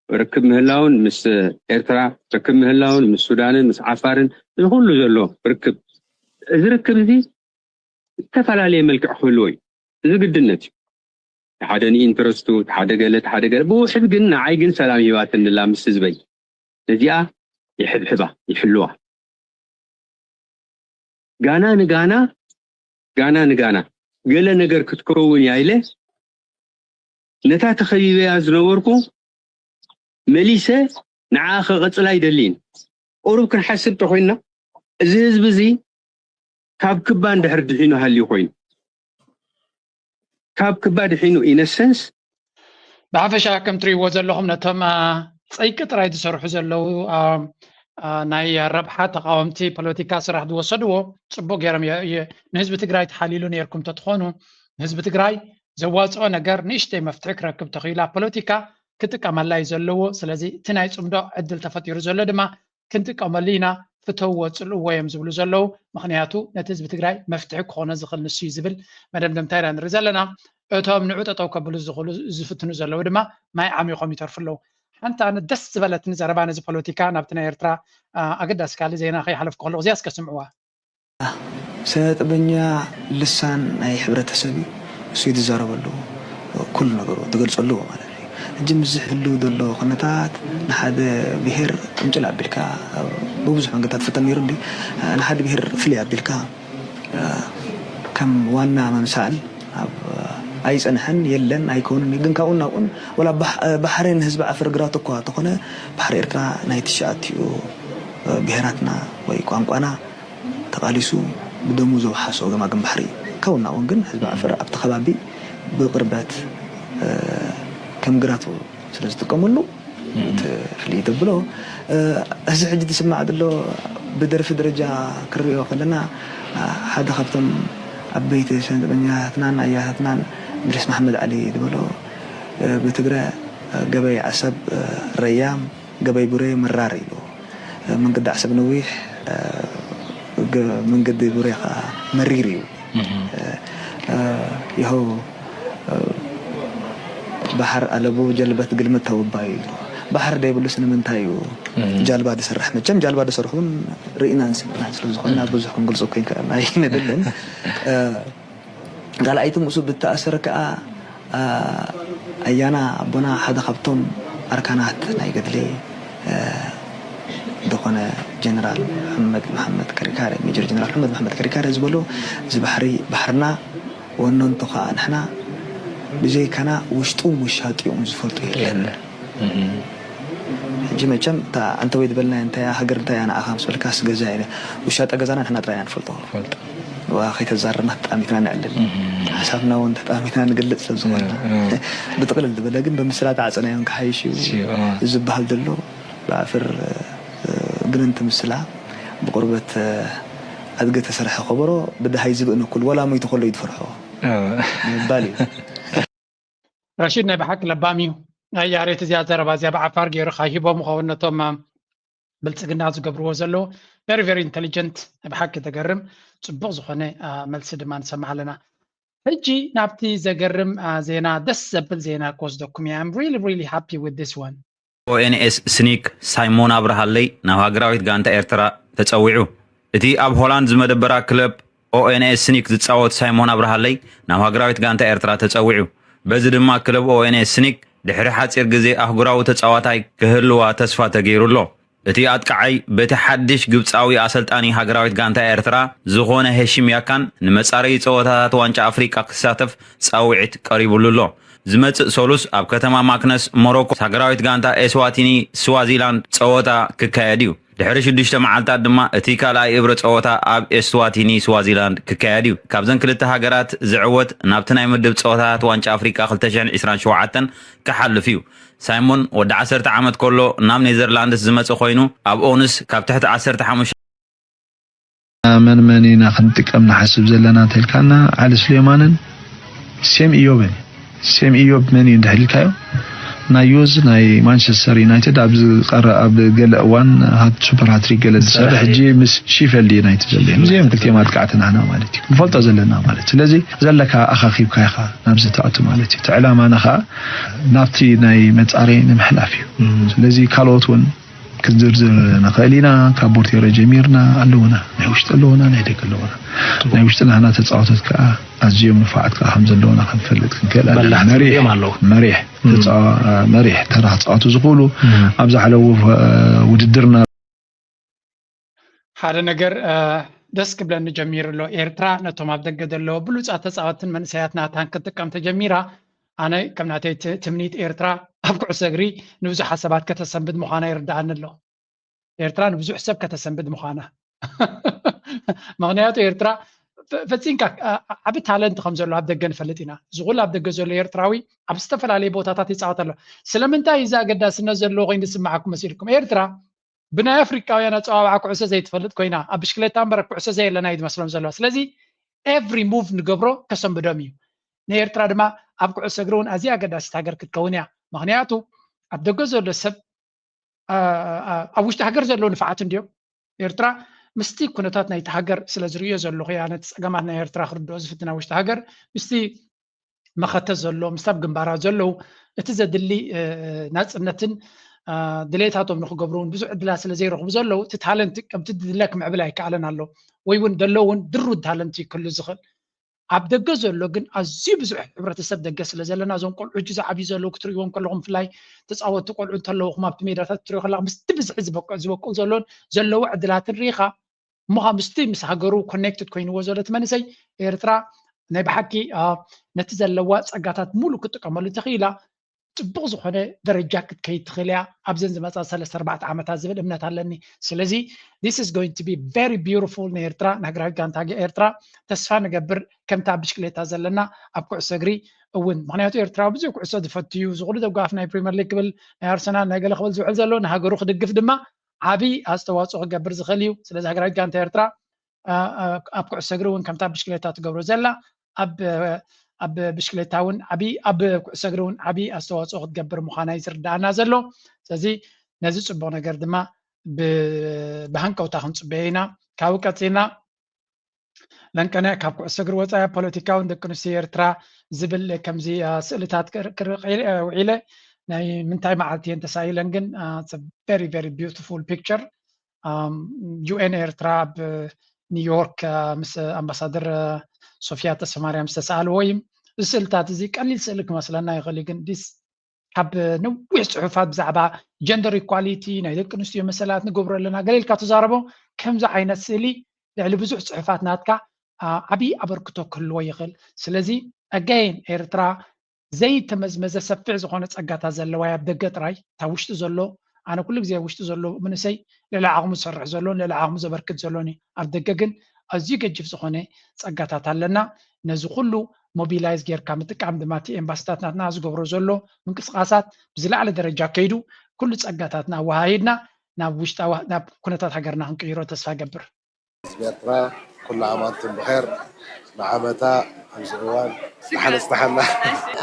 ርክብ ምህላውን ምስ ኤርትራ ርክብ ምህላውን ምስ ሱዳንን ምስ ዓፋርን እዚ ኩሉ ዘሎ ርክብ፣ እዚ ርክብ እዚ ዝተፈላለየ መልክዕ ክህልዎ እዩ። እዚ ግድነት እዩ። ሓደ ንኢንትረስቱ፣ ሓደ ገለ፣ ሓደ ገለ። ብውሕድ ግን ንዓይ ግን ሰላም ሂባትንላ ምስ ህዝበይ። ነዚኣ ይሕብሕባ፣ ይሕልዋ። ጋና ንጋና፣ ጋና ንጋና ገለ ነገር ክትከውን እያ ኢለ ነታ ተኸቢበያ ዝነበርኩ መሊሰ ንዓ ከቐጽላ ኣይደልይን። ቁሩብ ክንሓስብ ተኾይንና፣ እዚ ህዝቢ እዚ ካብ ክባ እንድሕር ድሒኑ ሃልዩ ኮይኑ፣ ካብ ክባ ድሒኑ፣ ኢነሰንስ፣ ብሓፈሻ ከም ትርእይዎ ዘለኹም ነቶም፣ አ፣ ጸይቂ ጥራይ ዝሰርሑ ዘለዉ፣ አ፣ አ፣ ናይ ረብሓ ተቃወምቲ ፖለቲካ ስራሕ ዝወሰድዎ ጽቡቅ ገይሮም የ-፣ የ-፣ ንህዝቢ ትግራይ ተሓሊሉ ነይርኩም ተትኾኑ፣ ንህዝቢ ትግራይ ዘዋጽኦ ነገር ንእሽተይ መፍትሒ ክረክብ ተኽኢሉ ኣብ ፖለቲካ ክጥቀመላ እዩ ዘለዎ። ስለዚ እቲ ናይ ጽምዶ ዕድል ተፈጢሩ ዘሎ ድማ ክንጥቀመሉ ኢና፣ ፍተውዎ፣ ጽልእዎ እዮም ዝብሉ ዘለዉ። ምኽንያቱ ነቲ ህዝቢ ትግራይ መፍትሒ ክኾኖ ዝኽእል ንሱ እዩ ዝብል መደምደምታ ኢና ንርኢ ዘለና። እቶም ንዑ ጠጠው ከብሉ ዝኽእሉ፣ ዝፍትኑ ዘለዉ ድማ ማይ ዓሚኾም ይተርፉ ኣለዉ። ሓንቲ ኣነ ደስ ዝበለትኒ ዘረባ ነዚ ፖለቲካ ናብቲ ናይ ኤርትራ፣ አ፣ ኣገዳሲ ካልእ ዜና ከይሓለፍኩ ከለኹ እዚኣ እስከ ስምዕዋ። ስነ ጥበበኛ ልሳን ናይ ሕብረተሰብ እዩ። እሱ እዩ ዝዛረበሉ፣ ኩሉ ነገሩ ትገልጸሉ ማለት እዩ። ሕጂ ምስዚ ህልው ዘሎ ኩነታት ንሓደ ብሄር ቅምጭል ኣቢልካ፣ ብብዙሕ መንገድታት ትፍተን ነይሩ እንዲ፣ ንሓደ ብሄር ፍልይ ኣቢልካ፣ ከም ዋና መምሳል ኣብ ኣይጸንሐን፣ የለን፣ ኣይከውንን እዩ። ግን ካብኡ ናብኡን ወላ ባሕ-፣ ባሕሪ ንህዝቢ ዓፈር ግራት እኳ ተኾነ፣ ባሕሪ ኤርትራ ናይ ትሽዓቲኡ ብሄራትና ወይ ቋንቋና ተቓሊሱ ብደሙ ዘውሓሶ ገማግም ባሕሪ እዩ። ካብኡ ናብኡን ግን ህዝቢ ዓፈር ኣብቲ ከባቢ ብቕርበት፣ እ፣ ከም ግራቱ ስለ ዝጥቀመሉ፣ እም። እቲ ፍልይ ዘብሎ፣ እ፣ እዚ ሕጂ ዝስማዕ ዘሎ ብደርፊ ደረጃ ክንሪኦ ከለና፣ እ፣ ሓደ ካብቶም ዓበይቲ ስነ ጥበበኛታትናን ኣያታትናን እድሪስ መሓመድ ዓሊ ዝበሎ፣ እ፣ ብትግረ፣ እ፣ ገበይ ዓሰብ፣ እ፣ ረያም፣ ገበይ ቡሬ መራር ኢሉ። መንገዲ ዓሰብ ነዊሕ፣ እ፣ ገ-፣ መንገዲ ቡሬ ኸዓ መሪር እዩ። እህ። እ፣ እ፣ ይኸው፣ እ፣ ባሕር ኣለቡ ጀልበት ግልምት ተውባዩ ኢሉ። ባሕር ደይብሉስ ንምንታይ እዩ እህ። ጃልባ ዝሰርሕ? መቸም ጃልባ ዝሰርሑ እውን ርኢናን ስምዕናን ስለ ዝኾንና ብዙሕ ክንገልጾ እኮ ኣይንክእልን። እ፣ ካልኣይቲ ምስኡ ብተኣሰረ ከኣ፣ ኣ፣ ኣያና ኣቦና ሓደ ካብቶም ኣርካናት ናይ ገድሊ፣ እ፣ ዝኾነ ጀነራል ሕመድ መሓመድ ከሪካረ፣ ሜጀር ጀነራል ሕመድ መሓመድ ከሪካረ ዝበሎ፣ እዚ ባሕሪ ባሕርና፣ ወነንቱ ከኣ ንሕና፣ ብዘይካና ውሽጡን ውሻጢኡን ዝፈልጦ የለን። የለን። እም። ሕጂ መቸም እታ ኣንተ ወይ ዝበልናዮ እንታይ እያ፣ ሃገር እንታይ እያ ንዓኻ ምስ በልካስ ገዛ ኢለ። ውሻጠ ገዛና ንሕና ጥራይ ኢና ንፈልጦ። ፈልጦ። ዋ፣ ከይተዛረብና ተጣሚትና ነዕልል። እም። ሓሳብና እውን ተጣሚትና ንገልጽ ስለ ዝኾንና። እም፣ እም። ብጥቕልል ዝበለ ግን ብምስላ ተዓጸናዮን ክሓይሽ እዩ እሺ፣ እዋ። ዝበሃል ዘሎ ብኣፍር፣ እ፣ ግንንቲ ምስላ ብቁርበት፣ እ፣ ኣድገ ተሰርሐ ከበሮ ብደሃይ ዝብእን እኩል ወላ ሞይቱ ከሎ እዩ ዝፈርሖ እዋ። ምባል እዩ። ራሺድ ናይ ብሓቂ ለባም እዩ። ናይ ያሬት እዚኣ ዘረባ እዚኣ ብዓፋር ገይሩ ሂቦም ይኸውን ነቶም፣ እ፣ ብልጽግና ዝገብርዎ ዘለዉ። Very, very intelligent። ናይ ብሓቂ ተገርም። ጽቡቕ ዝኾነ፣ እ፣ መልሲ ድማ ንሰምዕ ኣለና። ሕጂ ናብቲ ዘገርም፣ እ፣ ዜና፣ ደስ ዘብል ዜና ክወስደኩም እየ። I'm really, really happy with this one። ኦኤንኤስ ስኒክ ሳይሞን ኣብርሃለይ ናብ ሃገራዊት ጋንታ ኤርትራ ተጸዊዑ። እቲ ኣብ ሆላንድ ዝመደበራ ክለብ ኦኤንኤስ ስኒክ ዝጻወት ሳይሞን ኣብርሃለይ ናብ ሃገራዊት ጋንታ ኤርትራ ተጸዊዑ። በዚ ድማ ክለብ ኦኤንኤስ ስኒክ ድሕሪ ሓጺር ግዜ ኣህጉራዊ ተጻዋታይ ክህልዋ ተስፋ ተገይሩ ኣሎ። እቲ ኣጥቃዓይ በቲ ሓድሽ ግብጻዊ ኣሰልጣኒ ሃገራዊት ጋንታ ኤርትራ ዝኾነ ሄሽም ያካን ንመጻረዪ ጸወታታት ዋንጫ ኣፍሪቃ ክሳተፍ ጻውዒት ቀሪቡሉ ኣሎ። ዝመጽእ ሰሉስ ኣብ ከተማ ማክነስ ሞሮኮ ሃገራዊት ጋንታ ኤስዋቲኒ ስዋዚላንድ ጸወታ ክካየድ እዩ። ድሕሪ ሽዱሽተ መዓልታት ድማ እቲ ካልኣይ እብረ ጸወታ ኣብ ኤስዋቲኒ ስዋዚላንድ ክካየድ እዩ። ካብዘን ክልተ ሃገራት ዝዕወት ናብቲ ናይ ምድብ ጸወታታት ዋንጫ ኣፍሪቃ ክልተ ሽሕን ዕስራን ሸውዓተን ክሓልፍ እዩ። ሳይሞን ወዲ ዓሰርተ ዓመት ከሎ ናብ ኔዘርላንድስ ዝመጸ ኮይኑ፣ ኣብ ኦንስ ካብ ትሕቲ ዓሰርተ ሓሙሽተ መን መን ኢና ክንጥቀም ንሓስብ ዘለና እንተልካና፣ ዓሊ ስሌማንን ሴም ኢዮብን። ሴም ኢዮብ መን እዩ እንድሕር ኢልካዮ፣ ናይ ዩዝ ናይ ማንቸስተር ዩናይትድ ኣብ ዝቐረ-፣ ኣብ ገለ እዋን ሃት-፣ ሱፐር ሃትሪክ ገለ ዝሰርሕ፣ ሕጂ ምስ ሺፈልድ ዩናይትድ ዘሎ እዩ። እዚኦም ክልቲኦም ኣጥቃዕቲ ናህና ማለት እዩ። ንፈልጦ ዘለና ማለት። ስለዚ ዘለካ ኣኻኺብካ ኢኻ ናብዚ ትኣቱ ማለት እዩ። እቲ ዕላማና ኸኣ ናብቲ ናይ መጻረይ ንምሕላፍ እዩ። ስለዚ ካልኦት እውን ክትዝርዝር ንኽእል ኢና። ካብ ቦርቴሮ ጀሚርና ኣለውና፣ ናይ ውሽጢ ኣለውና፣ ናይ ደገ ኣለውና። ናይ ውሽጢ ናህና ተጻወቶት ከኣ ኣዝዮም ንፉዓት ከኣ ከም ዘለውና ክንፈልጥ ክንክእል ኣለና። በላሕቲ መሪሕ፣ እዮም ኣለዉ። መሪሕ እም። ተጻዋ-፣ መሪሕ ተራ ክጻወቱ ዝኽእሉ እም። ኣብ ዝሓለዉ፣ እ፣ ውድድርና ሓደ ነገር፣ እ፣ ደስ ክብለኒ ጀሚሩ ኣሎ። ኤርትራ ነቶም ኣብ ደገ ዘለዉ ብሉጻት ተጻወትን መንእሰያት ናታን ክትጥቀም ተጀሚራ፣ ኣነ ከም ናተይ ት-፣ ትምኒት ኤርትራ ኣብ ኩዕሶ እግሪ ንብዙሓት ሰባት ከተሰንብድ ምዃና ይርድኣኒ ኣሎ። ኤርትራ ንብዙሕ ሰብ ከተሰንብድ ምዃና። ምኽንያቱ ኤርትራ ፈ-፣ ፈጺምካ ዓ-፣ ዓቢ ታለንት ከም ዘሎ ኣብ ደገ ንፈልጥ ኢና። እዚ ኩሉ ኣብ ደገ ዘሎ ኤርትራዊ ኣብ ዝተፈላለየ ቦታታት ይጻወት ኣሎ። ስለምንታይ እዚ ኣገዳስነት ዘለዎ ኮይኑ ዝስምዓኩም መሲልኩም? ኤርትራ ብናይ ኣፍሪቃውያን ኣጸዋውዓ ኩዕሶ ዘይትፈልጥ ኮይና፣ ኣብ ብሽክሌታ እምበር ኩዕሶ ዘየለና እዩ ዝመስሎም ዘለዋ። ስለዚ ኤቭሪ ሙቭ ንገብሮ ከሰንብዶም እዩ። ንኤርትራ ድማ ኣብ ኩዕሶ እግሪ እውን ኣዝያ ኣገዳሲት ሃገር ክትከውን እያ። ምኽንያቱ ኣብ ደገ ዘሎ ሰብ፣ ኣ-፣ ኣ-፣ ኣብ ውሽጢ ሃገር ዘለዉ ንፉዓት እንድዮም። ኤርትራ ምስቲ ኩነታት ናይቲ ሃገር ስለ ዝርእዮ ዘለኹ እያ ነቲ ጸገማት ናይ ኤርትራ ክርድኦ ዝፍትን ኣብ ውሽጢ ሃገር። ምስቲ መኸተ ዘሎ፣ ምስቲ ኣብ ግንባራት ዘለዉ፣ እቲ ዘድሊ፣ እ፣ ናጽነትን፣ እ፣ ድሌታቶም ንኽገብሩ እውን ብዙሕ ዕድላት ስለ ዘይረኽቡ ዘለዉ፣ እቲ ታለንት ከምቲ ዝድለ ክምዕብል ኣይከኣለን ኣሎ። ወይ እውን ደሎ እውን ድሩት ታለንት እዩ ክህሉ ዝኽእል። ኣብ ደገ ዘሎ ግን ኣዝዩ ብዙሕ ሕብረተሰብ ደገ ስለ ዘለና፣ እዞም ቆልዑ ሕጂ ዝዓብዩ ዘለዉ ክትርእይዎም ከለኹም፣ ብፍላይ ተጻወትቲ ቆልዑ እንተለዉኹም ኣብቲ ሜዳታት ክትርእዩ ከለኻ፣ ምስቲ ብዝሒ ዝበቅ-፣ ዝበቁል ዘሎን ዘለዎ ዕድላትን ርኢኻ፣ እሞ ኸኣ ምስቲ ምስ ሃገሩ ኮኔክትድ ኮይንዎ ዘሎ እቲ መንእሰይ ኤርትራ ናይ ብሓቂ፣ ኣ፣ ነቲ ዘለዋ ጸጋታት ሙሉ ክትጥቀመሉ ተኽኢላ ጽቡቕ ዝኾነ ደረጃ ክትከይድ ትኽእል እያ ኣብዘን ዝመጻ ሰለስተ ኣርባዕተ ዓመታት ዝብል እምነት ኣለኒ። ስለዚ this is going to be very beautiful ንኤርትራ፣ ንሃገራዊት ጋንታ ኤርትራ። ተስፋ ንገብር ከምታ ኣብ ብሽክሌታ ዘለና ኣብ ኩዕሶ እግሪ እውን፣ ምኽንያቱ ኤርትራዊ ብዙሕ ኩዕሶ ዝፈቱ እዩ። እዚ ኩሉ ደጋፊ ናይ ፕሪምየር ሊግ ክብል፣ ናይ ኣርሰናል፣ ናይ ገለ ክብል ዝውዕል ዘሎ ንሃገሩ ክድግፍ ድማ ዓቢ ኣስተዋጽኦ ክገብር ዝኽእል እዩ። ስለዚ ሃገራዊት ጋንታ ኤርትራ፣ ኣ፣ ኣ፣ ኣብ ኩዕሶ እግሪ እውን ከምታ ብሽክሌታ ትገብሮ ዘላ፣ ኣብ፣ ኣብ ብሽክሌታ እውን ዓቢ፣ ኣብ ኩዕሶ እግሪ እውን ዓቢ ኣስተዋጽኦ ክትገብር ምዃና እዩ ዝርድኣና ዘሎ። ስለዚ ነዚ ጽቡቕ ነገር ድማ ብ-፣ ብሃንቀውታ ክንጽበዮ ኢና። ካብኡ ቀጺልና ለንቀነ ካብ ኩዕሶ እግሪ ወጻኢ ኣብ ፖለቲካውን ደቂ ኣንስትዮ ኤርትራ ዝብል ከምዚ፣ ኣ፣ ስእልታት ክር-፣ ክር-፣ ውዒለ። ናይ ምንታይ መዓልቲ እየን ተሳኢለን ግን፣ ኣ፣ it's a very, very beautiful picture። ኣም፣ ዩ ኤን ኤርትራ ኣብ ኒውዮርክ፣ ኣ፣ ምስ ኣምባሳደር፣ ኣ፣ ሶፊያ ተስፋማርያም ዝተሰኣልዎ እዩ። እዚ ስእልታት እዚ ቀሊል ስእሊ ክመስለና ይኽእል እዩ፣ ግን ዲስ ካብ ነዊሕ ጽሑፋት ብዛዕባ ጀንደር ኢኳሊቲ፣ ናይ ደቂ ኣንስትዮ መሰላት ንገብሮ ኣለና ገለ ኢልካ ትዛረቦ፣ ከምዚ ዓይነት ስእሊ ልዕሊ ብዙሕ ጽሑፋት ናትካ፣ ኣ፣ ዓቢ ኣበርክቶ ክህልዎ ይኽእል። ስለዚ ኣጋይን ኤርትራ ዘይተመዝመዘ ሰፊሕ ዝኾነ ጸጋታት ዘለዋ እያ። ኣብ ደገ ጥራይ፣ እታ ውሽጢ ዘሎ፣ ኣነ ኩሉ ግዜ ኣብ ውሽጢ ዘሎ መንእሰይ ልዕሊ ዓቕሙ ዝሰርሕ ዘሎን ልዕሊ ዓቕሙ ዘበርክት ዘሎን እዩ። ኣብ ደገ ግን ኣዝዩ ገጅፍ ዝኾነ ጸጋታት ኣለና። ነዚ ኩሉ ሞቢላይዝ ጌርካ ምጥቃም ድማ እቲ ኤምባሲታት ናትና ዝገብሮ ዘሎ ምንቅስቓሳት ብዝለዓለ ደረጃ ከይዱ፣ ኩሉ ጸጋታትና ኣወሃሂድና ናብ ውሽጣዊ፣ ናብ ኩነታት ሃገርና ክንቅይሮ ተስፋ እገብር። ህዝቢ ኤርትራ ኩሉ ዓም ኣንቱም ብኼር፣ ንዓመታ ኣብዚ እዋን ደሓን ኣጽንሓና።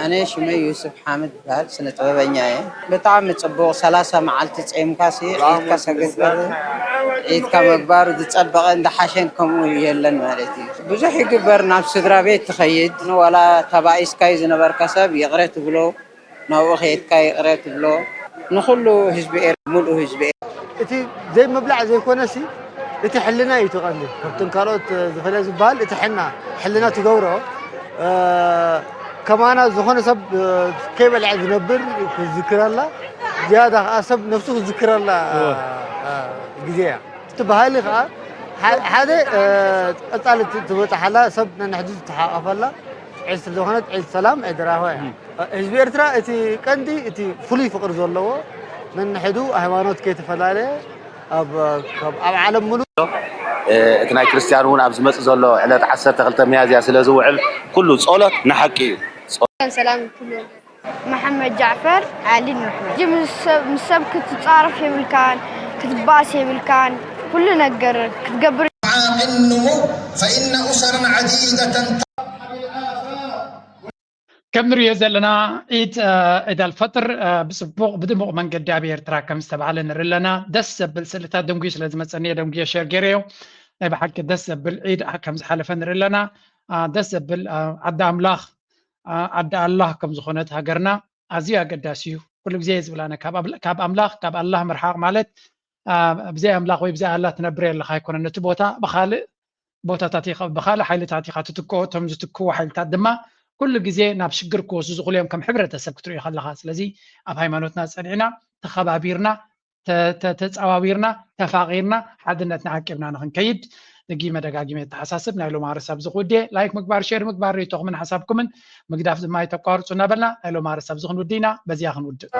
ኣነ ሽመይ ዩሱፍ ሓምድ ይበሃል፣ ስነ ጥበበኛ እየ። ብጣዕሚ ጽቡቕ፣ ሰላሳ መዓልቲ ጸይምካሲ ዒድካ ሰገድካ ዒድካ ምግባሩ ዝጸበቐን ዝሓሸን ከምኡ የለን ማለት እዩ። ብዙሕ ይግበር፣ ናብ ስድራ ቤት ትኸይድ፣ ንዋላ ተባኢስካዩ ዝነበርካ ሰብ ይቕረ ትብሎ፣ ናብኡ ከይድካ ይቕረ ትብሎ፣ ንኹሉ ህዝቢ ኤር-፣ ሙሉእ ህዝቢ ኤር-፣ እቲ ዘይምብላዕ ዘይኮነሲ፣ እቲ ሕልና እዩ እቲ ቀንዲ። ካብቶም ካልኦት ዝፈለ ዝበሃል እቲ ሕና፣ ሕልና ትገብሮ፣ እ፣ ከማና ዝኾነ ሰብ፣ እ፣ ከይበልዐ ዝነብር ክዝክረላ፣ ዝያዳ ከኣ ሰብ ነፍሱ ክዝክረላ፣ እወ። እ፣ ግዜ እያ። እቲ ባህሊ ከኣ፣ ሓ-፣ ሓደ፣ እ፣ ቀጻሊ ት-፣ ትበጽሓላ፣ ሰብ ነንሕዱ ዝተሓቋፈላ፣ ዒድ ስለ ዝኾነት ዒድ ሰላም፣ ዒድ ራህዋ እያ። እም። ህዝቢ ኤርትራ እቲ ቀንዲ፣ እቲ ፍሉይ ፍቕሪ ዘለዎ፣ ነንሕዱ ሃይማኖት ከይተፈላለየ፣ ኣብ ኣብ ዓለም ሙሉእ እቲ ናይ ክርስትያን እውን ኣብ ዝመጽእ ዘሎ ዕለት ዓሰርተ ክልተ ሚያዝያ ስለ ዝውዕል ኩሉ ጸሎት ንሓቂ እዩ። ሰላም ኩሉ መሓመድ ጃዕፈር ዓሊ ንረሕመ። ሕጂ ምስ ሰብ ክትጻረፍ የብልካን፣ ክትባእስ የብልካን። ኩሉ ነገር ክትገብር عاقل النمو فإن أسرا عديدة ከም ንሪኦ ዘለና ዒድ ዒድ ኣልፈጥር ብፅቡቕ ብድሙቕ መንገዲ ኣብ ኤርትራ ከም ዝተባህለ ንርኢ ኣለና። ደስ ዘብል ስእልታት ደንጉዩ ስለ ዝመፀኒ እየ ደንጉየ ሸር ገይረዮ። ናይ ብሓቂ ደስ ዘብል ዒድ ከም ዝሓለፈ ንርኢ ኣለና። ደስ ዘብል ዓዲ ኣምላኽ ዓዲ ኣላህ ከም ዝኾነት ሃገርና ኣዝዩ ኣገዳሲ እዩ። ኩሉ ግዜ እየ ዝብል ኣነ ካብ ኣምላኽ ካብ ኣላህ ምርሓቕ ማለት ብዘይ ኣምላኽ ወይ ብዘይ ኣላህ ትነብር የለኻ ኣይኮነን። ነቲ ቦታ ብኻልእ ቦታታት ኢኻ ብኻልእ ሓይልታት ኢኻ ትትክኦ። እቶም ዝትክኡ ሓይልታት ድማ ኩሉ ግዜ ናብ ሽግር ክወስዱ ዝኽእሉ እዮም ከም ሕብረተሰብ ክትሪኦ ከለኻ። ስለዚ ኣብ ሃይማኖትና ጸኒዕና ተኸባቢርና ተጻዋዊርና ተፋቒርና ሓድነትና ዓቂብና ንኽንከይድ ድጊመ ደጋጊመ የተሓሳስብ። ናይ ሎማሪ ሰብ ዝኽውዴ ላይክ ምግባር ሼር ምግባር ርእይቶኹምን ሓሳብኩምን ምግዳፍ ድማ ኣይተቋርጹ እናበልና ናይ ሎማሪ ሰብ ዝኽንውዲ ኢና። በዚያ ክንውድእ።